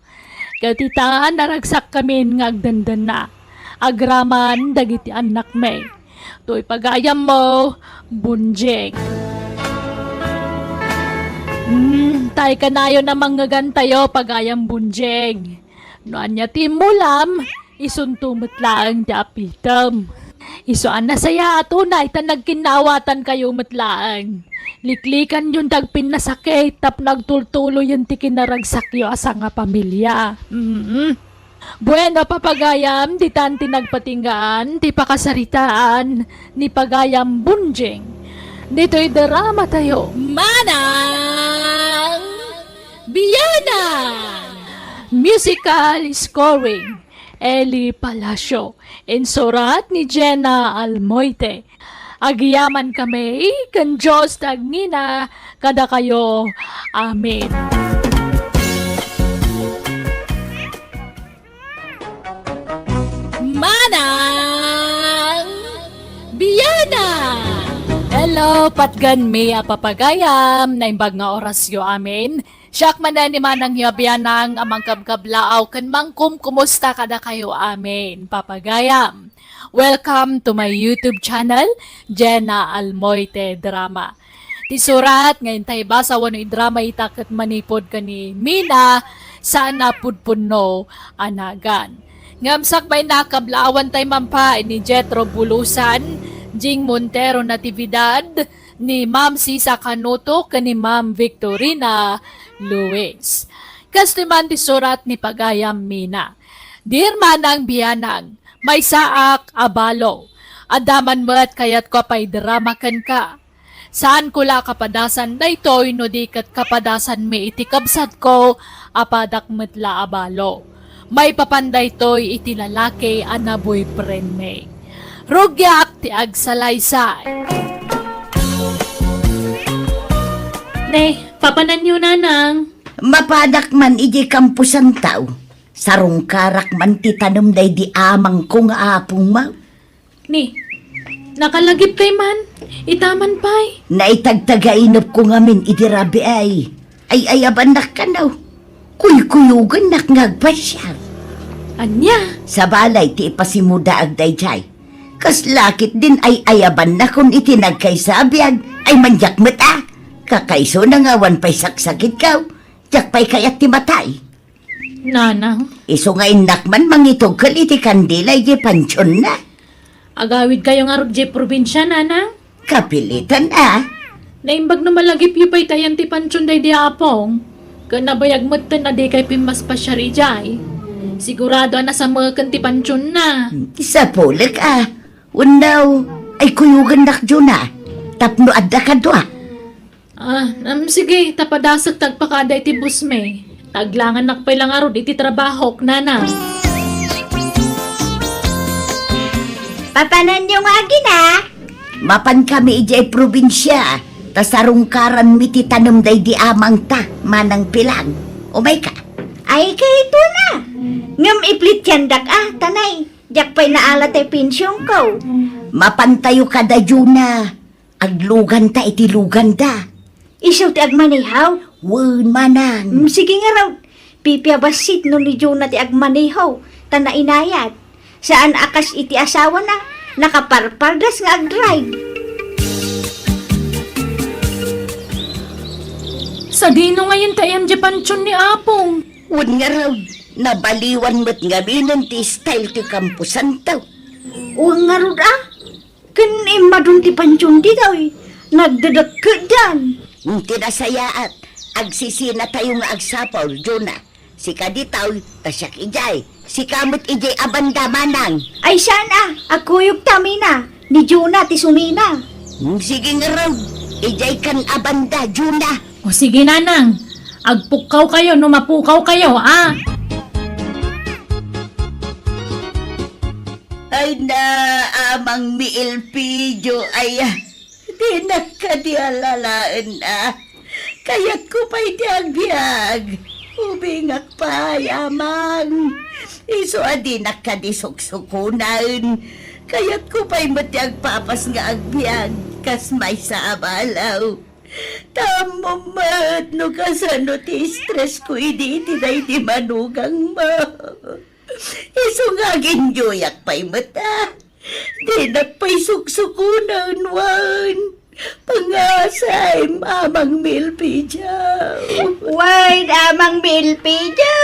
Ket ita, naragsakkamin nga agdendenna agraman dagiti annakmi. Toy pagayammo, Bonjing. Hmm, tay kanayon a mangngegantayo, pagayam Bonjing. No ania ti immulam, isunto met laeng ti apitem. Isu a nasayaat unay ta nagkinnaawatankayo met laeng. Liklikanyon ti agpinnasakit tapno agtultuloyen ti kinaragsakyo a sangapamilia. Mm. Bueno, papagayam, ditan ti nagpatinggaan ti pakasaritaan ni pagayam Bonjing ditoy dramatayo. Manang Biyanan! Musical scoring, Eli Palacio. Insurat ni Jenna Almoite. Agyamankami ken Dios ti agnina kadakayo. Amen. Manang Biana! Hello, patganmi a papagayam, naimbag nga orasyo amin. Siak manen ni manangyo a bianang a mangkabkablaaw ken mangkumkumusta kadakayo amin, papagayam. Welcome to my YouTube channel, Jenna Almoite Drama. Ti surat nga intay basa wenno idrama ita ket manipud ken ni Mina Sana Pudpunno a nagan. Ngem sakbay, nakablaawan tay mampa ni Jethro Bulusan, Jing Montero Natividad, ni Ma'am Sisa Canuto ken ni Ma'am Victorina Luis. Kastoy man ti surat ni Pagayam Mina. Dear Manang Bianang, maysaak a balo. Adda man met kayatko a paidrama kenka. Saanko la kapadasan daytoy no di ket kapadasanmi iti kabsatko a padak met la a balo. Maipapan daytoy iti lalaki a naboyfriendmi. Rugiak ti agsalaysay. Ne, papananyo, nanang? Mapadak man iti kamposantaw. Sarungkarak man ti tanem daydi amangko nga apongmo. Ni, nakalagipkay man, ita man pay. Naitagtagainepko ngamin iti rabii. Ay-ayabannak kano. Kuykuyogennak nga agpasiar. Ania? Sabali ti ipasimudaag daydiay. Kasla ketdin ay-ayabannakon iti nagkaysa a biag. Ay, man diak met a. Kakaisuna nga awan pay saksakitko. Diak pay kayat ti matay. Nanang. Isu nga innak man mangitugkel iti kandila iti pantionna. Agawidkayo ngarud idiay probinsia, nanang? Kapilitan a. Naimbag no malagipyo pay ti ayan ti pantion daydi apong. Ken nabayag metten a dikay pimmaspasiar idiay. Sigurado a nasameken ti pantionna. Sapulek a. Wenno, ay kuyogennak, Juna. Tapno adda kadua. Ah, um, sige, ta padasek ti agpakada iti busmi. Ta aglangannak pay la ngarud iti trabahok, nanang. Papananyo nga agina? Mapankami idiay probinsia, ta sarungkaranmi ti tanem daydi amangta, Manang Pilang. Umayka. Ay, kayto na. Ngem iplitiandak a, tanay. Diak pay naala ti pensionko. Mapantayo kada Juna. Agluganta iti luganda. Isu ti agmaneho? Wen, manang. Mm, sige ngarud. Pipia bassit no ni Juna ti agmaneho, ta nainayat. Saan a kas iti asawana, nakaparpardas nga agdrive. Sadino ngayen ti ayan diay pantion ni Apong? Wen ngarud, nabaliwan met ngaminen ti style ti kamposanto. Wen ngarud a, ken immadun ti pantion ditoy, nagdedekkedan. Ti nasayaat, agsisinatayo nga agsapul, Juna. Sika ditoy, ta siak idiay. Sika met idiay a banda, manang. Ay, saan a, agkuyogta, Mina. Ni Juna ti sumina. Hmm, sige ngarud, idiay kan a banda, Juna. O sige, nanang. Agpukkawkayo no mapukawkayo, a. Ay na, amang mi Elpidio, ay, dinak kadi alalaen a. Kayatko pay ti agbiag. Ubingak pay, amang. Isu a dinak kadi suksukunen. Kayatko pay met ti agpapas nga agbiag kas maysa a balo. Ta ammom met no kasano ti stressko idi iti daydi manugangmo. Isu nga aginyoyak pay met a. Dinak pay suksukunen, wen. Pangasam, amang mi Elpidio. Wen, amang mi Elpidio.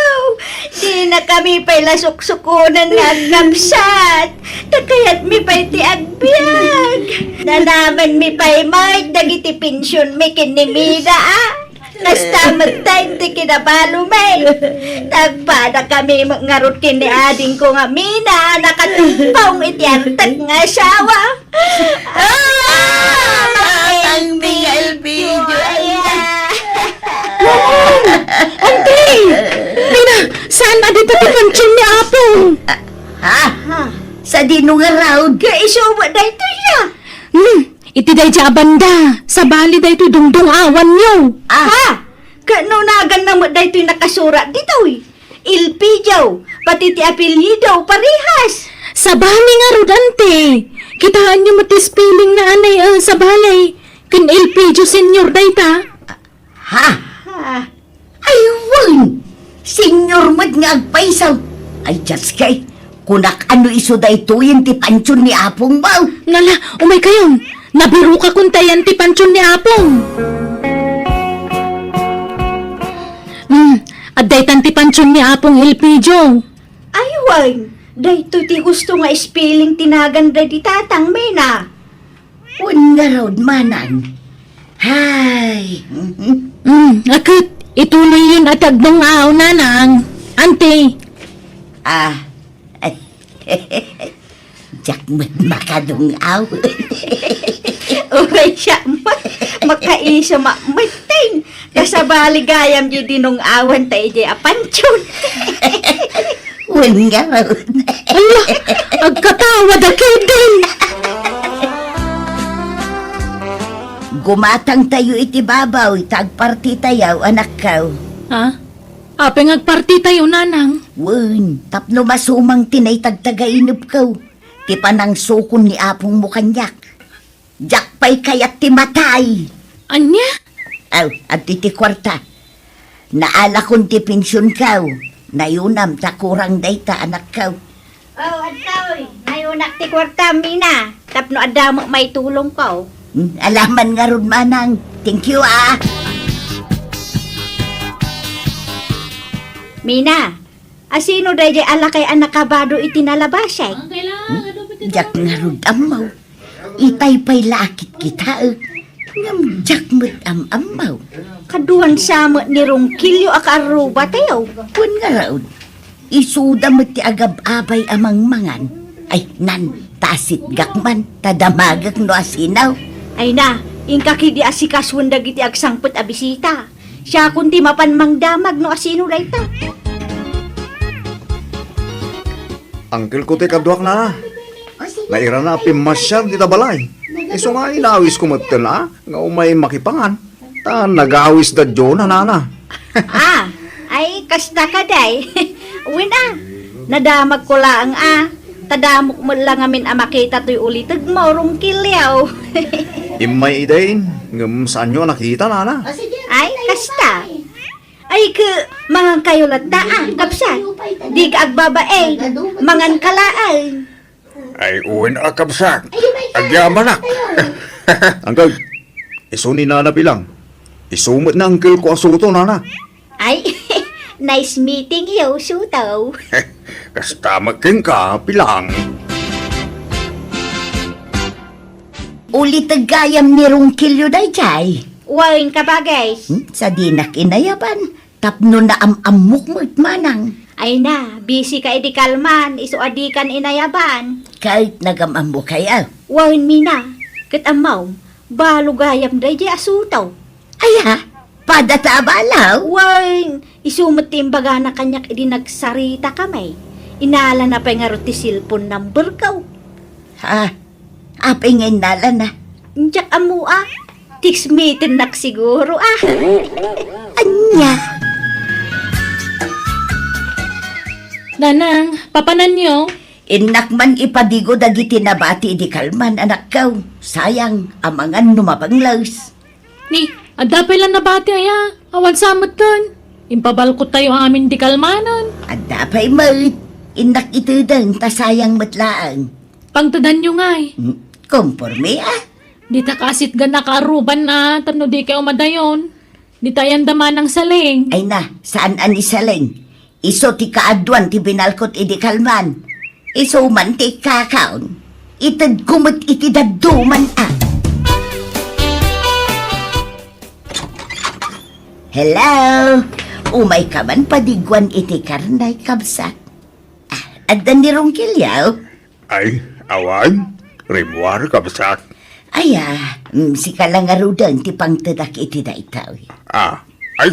Dinakami pay la suksukunen nga agkabsat. Ta kayatmi pay ti agbiag. Nanamenmi pay met dagiti pensionmi ken ni Mina a. Kasta met ti kinabalomi. Tagpadakami met ngarud ken ni adingko nga Mina, nakatungpong iti antek nga asawa. Ah! Ang Miguel Video, ay. Auntie! Mina, saan a dita ti pantion ni Apong? Ha? Sadino ngarud? Nga isuba daytoy na. Hmm, iti daydiay a banda, sabali daytoy dungdung-awanyo. Ah. Ha? Ket no naganna met daytoy nakasurat ditoy. Elpidio, pati ti apelyido, parehas. Sabali ngarud, ante. Kitaenyo met ti spelling na anay, eh, sabali. Ken Elpidio Senior dayta. Ha? Ha? Ay, wen! Senior met nga agpayso. Ay, Dios kay, kunak a no isu daytoyen ti pantion ni Apongmo. Nala, umaykayon. Nabirokakon ta ayan ti pantion ni Apong. Hmm, adda itan ti pantion ni Apong Elpidio. Ay, wen, daytoy ti gusto nga spelling ti nagan daydi tatang, Mina. Wen ngarud, manang. Ay. Mm, aket, ituloyyon a ti agdung-aw, nanang. Anti. Ah. Diak met makadung-aw. Uray siak met, makaisuma met. Kasabali gayam di dinung-awan ta idiay a pantion. Wen ngarud. Ala, agkatawa da ketdin. Gumatangtayo iti babaw ita agpartitayo, anakko. Ha? Apay nga agpartitayo, nanang? Wen, tapno masumang ti naitagtagainepko. Ti panangsukon ni apongmo kaniak. Diak pay kayat ti matay. Ania? Aw, adtoy ti kuarta. Naalakon ti pensionko. Nayunam ta kurang dayta, anakko. Oh, adtoy. Nayunak ti kuarta, Mina. Tapno adda met maitulongko. Hmm, alaman ngarud, manang. Thank you, ah. Mina, asino daydiay a lakay a nakabado iti nalabasek? Hmm? Diak ngarud ammo. Itay pay la a kitkitaek. Ngem diak met am-ammo. Kaduan sa met ni Ronquillo a kaarrubatayo. Wen ngarud. Isuda met ti agab-abay a mangmangan. Ay, nan, ta asitgak man, ta damagek no asino. Ay na, inka ketdi asikasuen dagiti agsangpet a bisita. Siakon ti mapan mangdamag no asino dayta. Angkelko ti kaduak, nana. Nairana a pimmasiar dita balay. Isu nga inawisko metten a nga umay makipangan. Ta nagawis da Diona, nana. Ah, ay, kasta kadi. Wen a, nadamagko laeng a. Ta damok met la ngamin a makita toy ulitegmo, Ronquillo. Immay idin, ngem saanyo a nakita, nana? Ay, kasta. Ay, ke, mangankayo latta, a, kabsat. Dika agbabain, manganka laeng. Ay, wen a, kabsat. Agyamanak. Angkel, isu ni Nana Pilang. Isu met ni angkelko a Soto, nana. Ay, nice meeting you, Soto. Kasta met kenka, Pilang. Uliteg gayam ni Ronquillo daydiay. Wen, kabagis. Hmm, sadinak inayaban. Tapno naam-ammok met manang. Ay na, busy ka idi kalman, isu a dikan inayaban. Ket nagam-ammokayo. Wen, Mina, ket ammom, balo gayam daydiay a Soto. Aya, pada ta a balo? Wen, isu met ti imbagana kaniak idi nagsaritakami. Inalana pay ngarud ti cellphone numberko. Ha? Apay nga innalana? Diak ammo a. Text meetingnak siguro a. Ania? Nanang, papananyo? Innak man ipadigo dagiti nabati idi kalman, anakko. Sayang, amangan no mapangles. Ni, adda pay la nabati aya? Awan sa metten. Impabalkottayo amin di kalmanen. Adda pay met. Innak itedeng ta sayang met laeng. Pangtedanyo ngay. Hmm, komporme a. Dita kaasitgan a kaaruban a, tapno dikay umadayon. Dita ayan da manang saleng. Ay na, saan a ni saleng? Isu ti kaaduan ti binalkot idi kalman. Isu man ti kakaon. Itedko met iti dadduma a. Hello? Umayka man padiguan iti karnay, kabsat. Ah, adda ni Ronquillo? Ay, awan. Rimmuar, kabsat. Aya, mm, sika la ngaruden ti pangtedak iti daytoy. Ah, ay,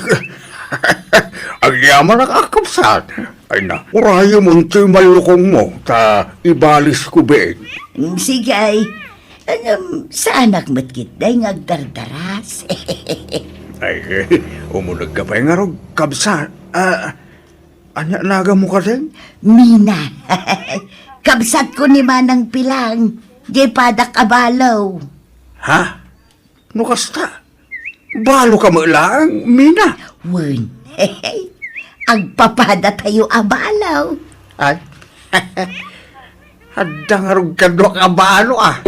agyamanak a, kabsat. Ay na, urayem untoy mallukongmo, ta ibalisko ben. Mm, sige, ay. Ngem, saanak met ketdi nga agdardaras. Ay, umunegka pay ngarud, kabsat. Ah, Ania naganmo kadin? Mina. Kabsatko ni Manang Pilang. Diay padak a balo. Ha? No kasta, baloka met laeng, Mina? Wen. Agpapadatayo a balo. Ay. Adda ngarud kaduak a balo, a.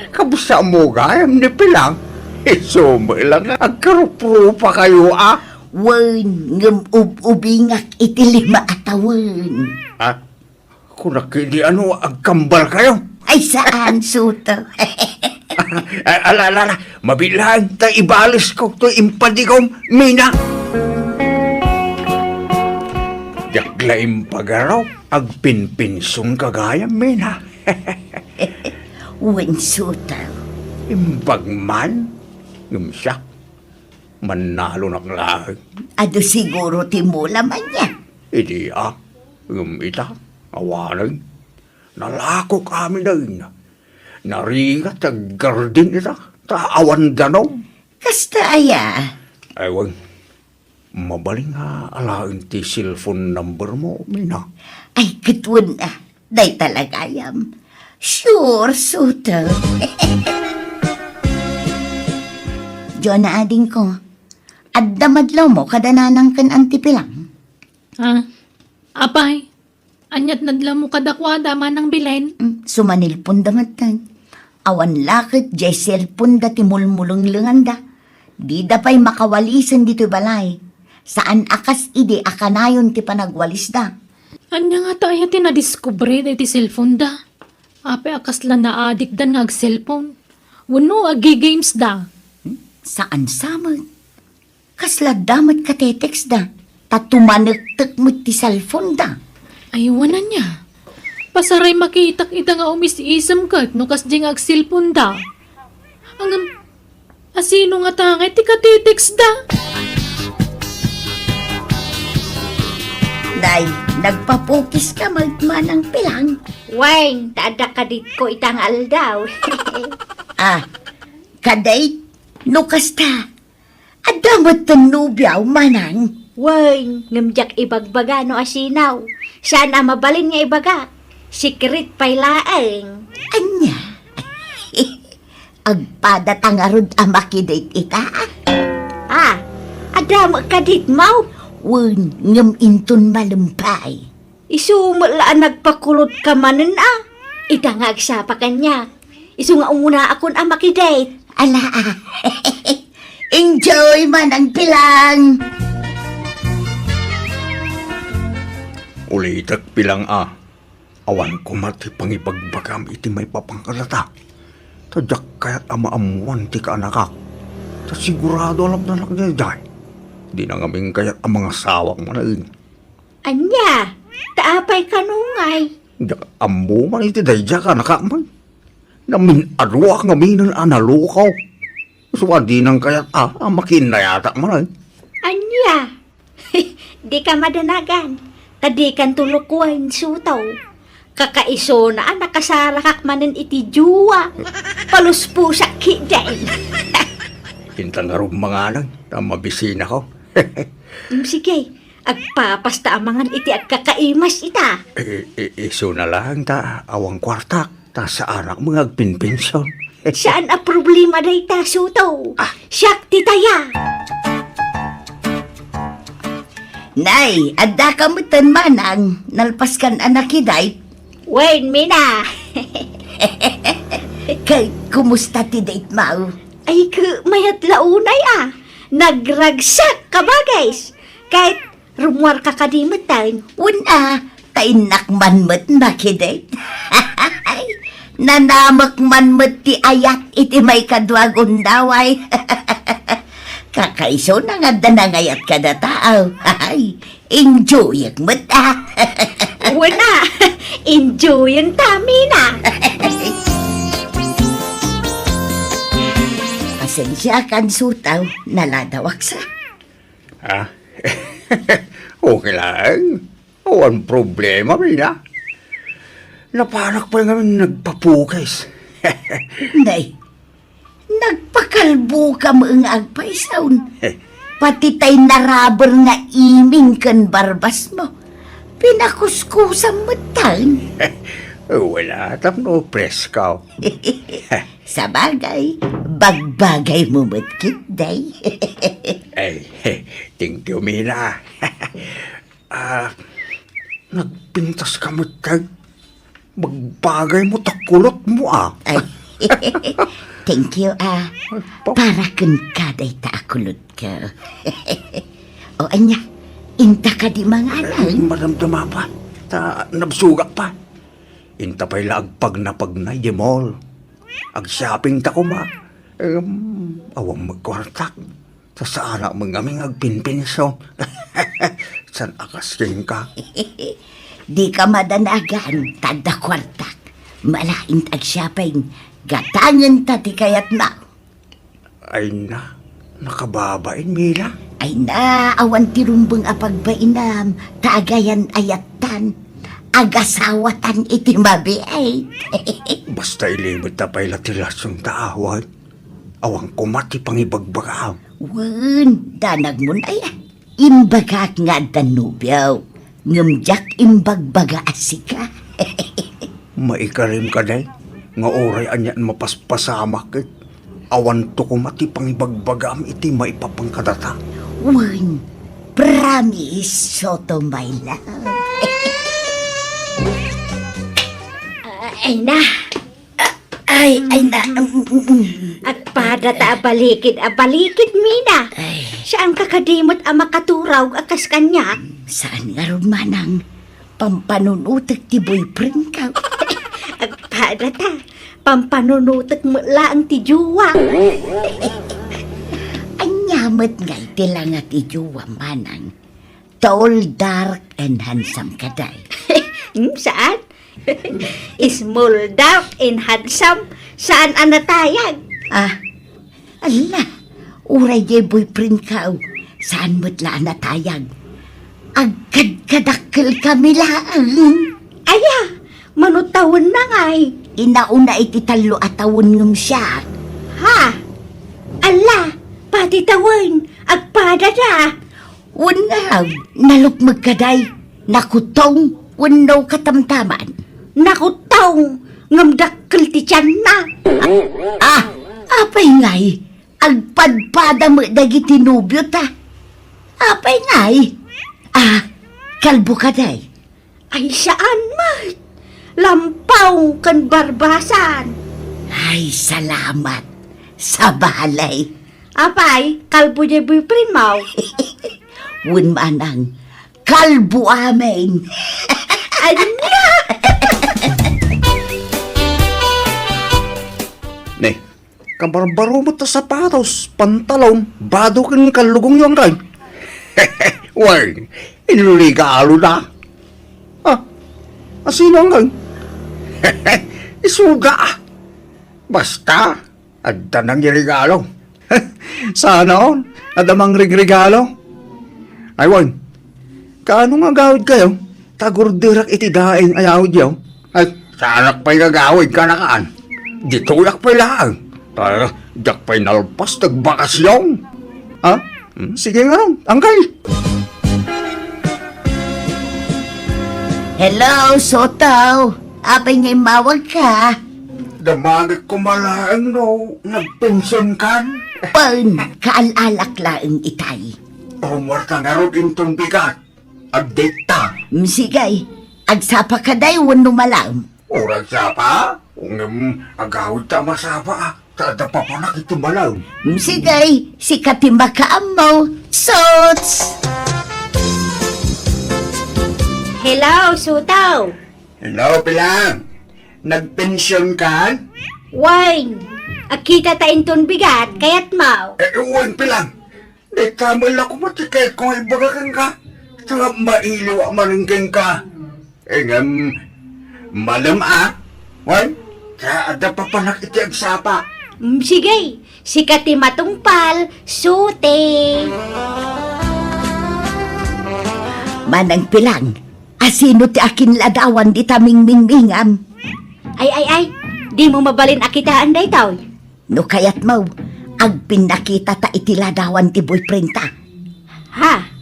Kabsatmo gayam ni Pilang. Isu met la nga agkaruprupakayo, a. Wen, ngem ub-ubingak iti lima a tawen. A? Kunak idi ano, agkambalkayo? Ay, saan, Soto? Ala, ala, ala, mabilang ta ibalesko toy impadigom, Mina. Diak la impagaraw, agpinpinsionka gayam, Mina. Wen, Sotaw. Imbag man, ngem siak, mannalonak laeng. Adu siguro ti mula man aya. Idi a, ngem ita, awanen. Nalakok amin dayna. Narigat ti aggardin ita, ta awan danum. Kasta aya? Ay, wen. Mabalin nga alaen ti cellphone number mo, Mina. Ay, ket wen, ah. Dayta la gayam. Sure, Sotaw. Jonah, adingko. Adda madlawmo kada nanang ken Auntie Pilang? Ah, apay, ania't nadlawmo kadakuada, Manang Belen? Mm, sumanilponda metten. Awan la ket diay cellphoneda ti mulmulenglenganda. Dida pay makawalisen ditoy balay. Saan a kas idi a kanayon ti panagwalisda. Ania ngata aya ti nadiskubre daytoy cellphoneda? Apay a kasla naadikdan nga ag-cellphone? Wenno agigamesda? Hmm? Saan sa met? Kasla adda met katetextda, ta tumanektek met ti cellphoneda. Ay, wen ania. Pasaray makitak ida nga umis-isem ket no kasdi nga ag-cellphoneda. Ngem, asino ngata ngay ti katetextda? Nay, nagpapukiska met, Manang Pilang. Wen, ta adda kaditko ita nga aldaw. Ah, kadit? No kasta, adda metten nobiaw, Manang? Wen, ngem diak ibagbaga no asino. Saan a mabalin nga ibaga. Secret pay laeng. Ania? Agpadata ngarud a makidate ita? Ah, adda met kaditmo? Wen, ngem inton malem pay. Isu met la a nagpakulotka manen a. Ita nga agsapa kaniak. Isu nga umunaakon a makidate. Ala, ah. Enjoy, Manang Pilang. Ulitek, Pilang, a. Awan koma ti pangibagbagam iti maipapan kadata. Ta diak kayat a maammuan ti kaanakak. Ta sigurado a lapdanak daydiay. Dina ngamin kayat a mangasawak manen. Ania? Ta apay kano ngay? Diak ammo man iti daydiay a kaanakak met. Namin-aduak ngaminen a nalukaw. Isu a dinak kayat a, a makinnayatak manen. Ania? Dika madanagan. Ta dikanto lukoen, Sotaw. Kakaisuna a nakasarakak manen iti jowa. Paluspusak ketdin. Inta ngarud manganen, ta mabisinako. Mm, sige, agpapasta a mangan iti agkakaimas ita. I-, i-, isuna laeng ta awan kuartak, ta saanak met nga agpinpension. Saan a problema dayta, Sotaw. Ah. Siak ti taya. Nay, addaka metten, Manang, nalpaskan a nakidate? Wen, Mina. Ket kumusta ti date mo? Ay, ket mayat la unay a. Nagragsak, kabagis. Ket rummuarka kadi metten? Wen a, ta innak man met makidate. Nanamek man met ti ayat iti maikadua a gundaway. Kakaisuna nga adda nangayat kadata, aw. Enjoyek met, a. Wen a, enjoyen ta, Mina. Pasensiakan, Sotaw, naladawak sa. Ah? Okay lang. Awan problema, Mina. Napanak pay ngamin nagpapukis. Nay, nagpakalboka met nga agpaysaw. Pati tay naraber nga iming ken barbas mo, pinakuskusam metten. Wala, tapno presko. Sabagay, bagbagay mo met ketdi. Ay, thank you, Mina. Ah, nagpintas ka met, Tag. Bagbagay mo ta kulot mo, ah. Ay, thank you, ah. Ay, pa- Para kenka dayta a kulot ko. O, ania, inta kadi manganen? Eh, madamdama pa. Ta nabsugak pa. Inta pay la agpagnapagna idiay mall. Agshopping ta koma. Em, awan met kuartak. Ta saanak met ngamin nga agpinpension. Saan a kas kenka? Dika madanagan, ta adda kuartak. Malaing ta agshopping. Gatangen ta ti kayatmo. Ay na, nakababain, Mila. Ay na, awan ti rumbeng a pagbainam, ta agayan ayattan. Agasawatan iti mabiit. Basta ilimedta pay la ti relasyon ta awan. Awan koma ti pangibagbagaam. Wen, danagmon aya. Imbagak nga addan nobiok, ngem diak imbagbaga a sika. Maikarim kadi nga uray anian mapaspasamak ket awanto koma ti pangibagbagaam iti maipapan kadata. Wen, promise, Soto, my love. Ay na, Ay, ay na. Agpada ta a balikid, a balikid, Mina. Ay. Saan ka kadimot a makaturaw a kas kaniak? Saan ngarud, manang? Pampanunutek ti boyfriend ka. Agpada ta. Pampanunutek met laeng ti jowa. Ania met ngay ti langa ti jowa, manang? Tall, dark, and handsome kadi. Hmm, saan? Small, dark, and handsome, saan a natayag? Ah, ala, uray diay boyfriend ka, saan met la a natayag? Agkadkadakkel kami laeng. Aya, mano tawenna ngay? Inauna iti tallo a tawen ngem siak. Ha? Ala, pati tawen, agpada da. Wen ngarud, nalukmeg kadi, nakutong wenno katamtaman? Nakutong, ngem dakkel ti tianna. Ah, apay ngay, agpadpada met dagiti nobiota. Apay ngay, ah, kalbo kadi? Ay, saan met. Lampaw ken barbasan. Ay, salamat. Sabali. Apay, kalbo diay boyfriend mo? Wen manang, kalbo amin. Ania? Ne, kabarbaro met ta sapatos, pantalon, bado ken kallugongyo, anggaw. Wen, inregalo da. Ah, asino, anggaw? Isuda. Basta, adda nangregalo. Sana all, adda mangregregalo. Ay, wen, kaano nga agawidkayo? Ta agurderak iti daing a yawidyo. Ay, saanak pay nga agawid kanakaan. Ditoyak pay laeng. Ta, diak pay nalpas ti agbakasyon. Ha? Hmm, sige nga, anggaw. Hello, Soto. Apay nga immawagka? Damagek koma laeng no nagpensionkan. Wen, kaal-alak laeng itay. Rumuarta ngarud inton bigat. Agdetta. Mm, sige. Agsapa kadi wenno malaem? Uray agsapa? Ngem agawidta a masapa, a. Ta adda papanak iti malaem. Mm, sige. Sika ti makaammo. Sots! Hello, Soto. Hello, Pilang. Nagpensionkan? Wen. Agkitata inton bigat, kayatmo? Eh, wen, Pilang. Dayta met la koma ti kayatko nga ibaga kenka. Ta mailiwak manen kenka. Ngem, malem a, wen, ta adda papanak iti agsapa. Mm, sige, sika ti matungpal, Sote. Manang Pilang, asino ti akinladawan dita mingmingmingam? Ay, ay, ay, dimo mabalin a kitaen daytoy? No kayatmo, agpinnakitata iti ladawan ti boyfriendta. Ha?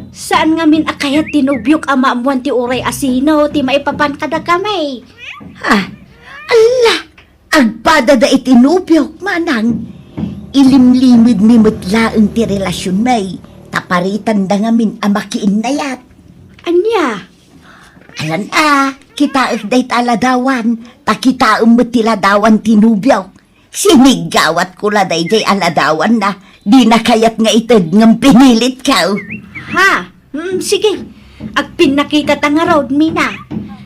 Saan ngamin a kayat ti nobiok a maammuan ti uray asino ti maipapan kadakami? Ha? Alla! Agpadada iti nobiok, manang. Ilimlimedmi met laeng ti relasionmi, ta paritanda ngamin a makiinnayat. Ania? Alan a, kitaek dayta a ladawan, ta kitaem met ti ladawan ti nobiok. Siniggawatko la daydiay a ladawanna, dina kayat nga ited ngem pinilitko. Ha? Mm, sige. Agpinnakitata ngarud, Mina.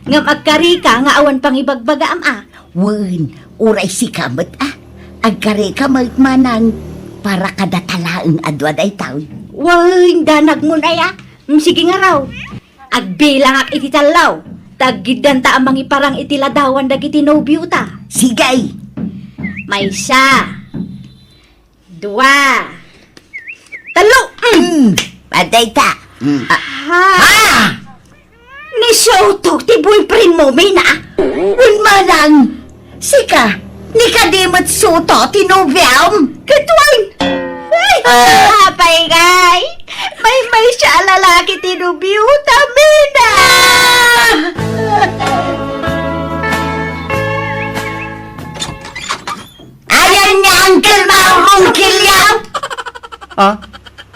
Ngem agkarika nga awan pangibagbagaam a. Wen, Uray sika met, a. Agkarika met, manang, para kadata laeng a dua daytoy. Wen, danagmon aya. Mm, sige ngarud. Agbilangak iti tallo. Taggiddanta a mangiparang iti ladawan dagiti nobiota. Sige. Maysa. Dua. Tallo. Mm. Mm. Adda ita. Mm. Ah. Ha? Ni Soto ti boyfriend mo, Mina? Wen manang, sika, ni kadi met Soto ti nobiam? Ket wen. Ay, ah, apay ngay? Maymaysa a lalaki ti nobiota, Mina. Ah! Ayan nga, Uncle Maurong Kilyaw! Ah?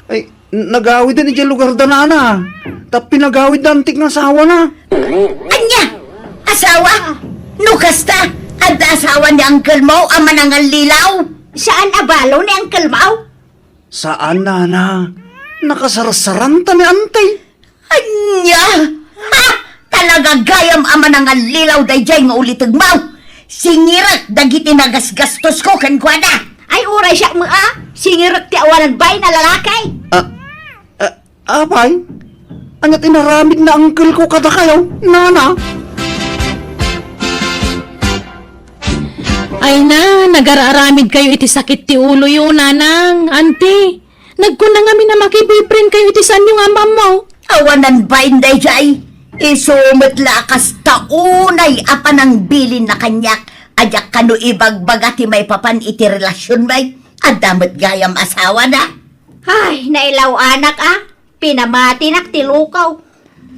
Ay, n-, nagawiden idiay lugar da nana. Ta pinagawid da antik nga asawa na. Anya? Asawa? No kasta, adda asawa ni Uncle Mao a manangallilaw? Saan a balo ni Uncle Mao? Saan, nana. Nakasarsaranta ni Auntie. Anya? Ha? Talaga gayam a manangallilaw daydiay nga ulitegmo. Singirek dagiti nagasgastosko kenkuana. Ay, uray siak met a. Singirek ti awanan bain a lalaki. Ah, ah, apay? Ania ti inaramid na uncle ko kadakayo, nana? Ay na, nagar-aramid kayo iti sakit ti ulo yo, nanang, auntie. Nagkuna ngamin a maki-boyfriend kayo iti saanyo nga ammo. Awanan bain daydiay. Isu met la a kasta unay a panangbilinna kaniak a diak kano ibagbaga ti maipapan iti relasionmi. Adda met gayam asawana. Ay, nailaw-anak a. Pinamatinak ti lukaw.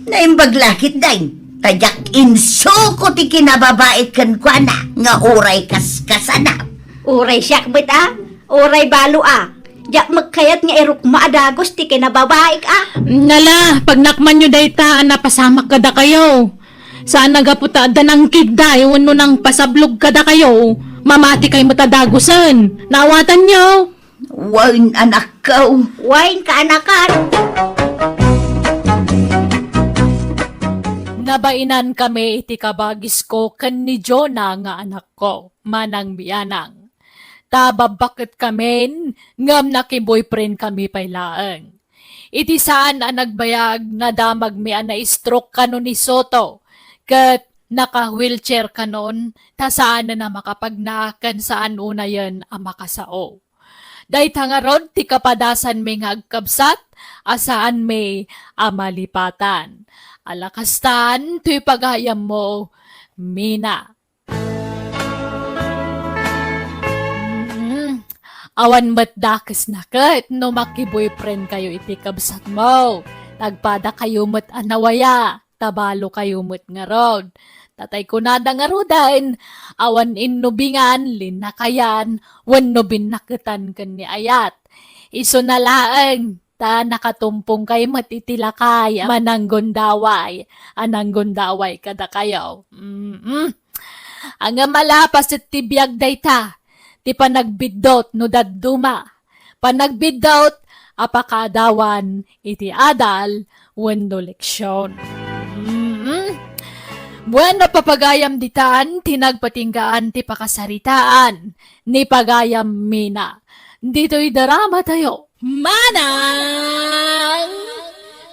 Naimbag la ketdi, ta diak insuko ti kinababaik kenkuana nga uray kaskasana. Uray siak met a, uray balo a. Diak met kayat nga irukma a dagus ti kinababaik a. Nala, pagnakmanyo dayta a napasamak kadakayo. Saan a gapu ta adda nangkidday wenno nangpasablog kadakayo, mamati kay met a dagusen. Naawatanyo? Wen, anakko. Wen, kaanakan. Nabainan kami iti kabagisko ken ni Jonah nga anakko, manang Mianang. Ta babbaket kamin, ngem naki-boyfriend kami pay laeng. Iti saan a nagbayag, nadamagmi a na-stroke kano ni Soto, ket naka-wheelchair kanon, ta saanen a makapagna ken saan unayen a makasao. Dayta ngarud ti kapadasanmi nga agkabsat a saanmi a malipatan. Ala kastan toy pagayammo, Mina. Mm. Awan met dakesna ket no maki-boyfriend kayo iti kabsatmo. Nagpada kayo met a nawaya. Ta balo kayo met ngarud. Tatay kunada ngaruden, awan innubingan, linnakayan, wenno binnaketan ken ni ayat. Isuna laeng, ta nakatumpong kay met iti lakay a mananggundaway, a nanggundaway kadakayo. Mm-mm. Ngem ala paset ti biag dayta, ti panagbiddut no dadduma. Panagbiddut a pakaadawan iti adal wenno leksion. Mm. Bueno, papagayam ditan ti nagpatinggaan ti pakasaritaan ni pagayam Mina. Ditoy drama tayo. Manang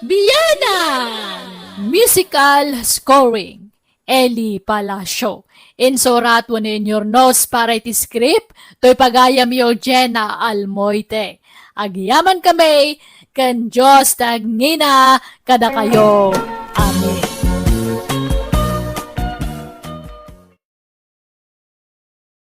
Bianang! Musical scoring. Eli Palacio. Insurat wenno inyurnos para iti script, toy pagayam Eugenia Almoite. Agyaman kami, ken Dios ti agngina kadakayo.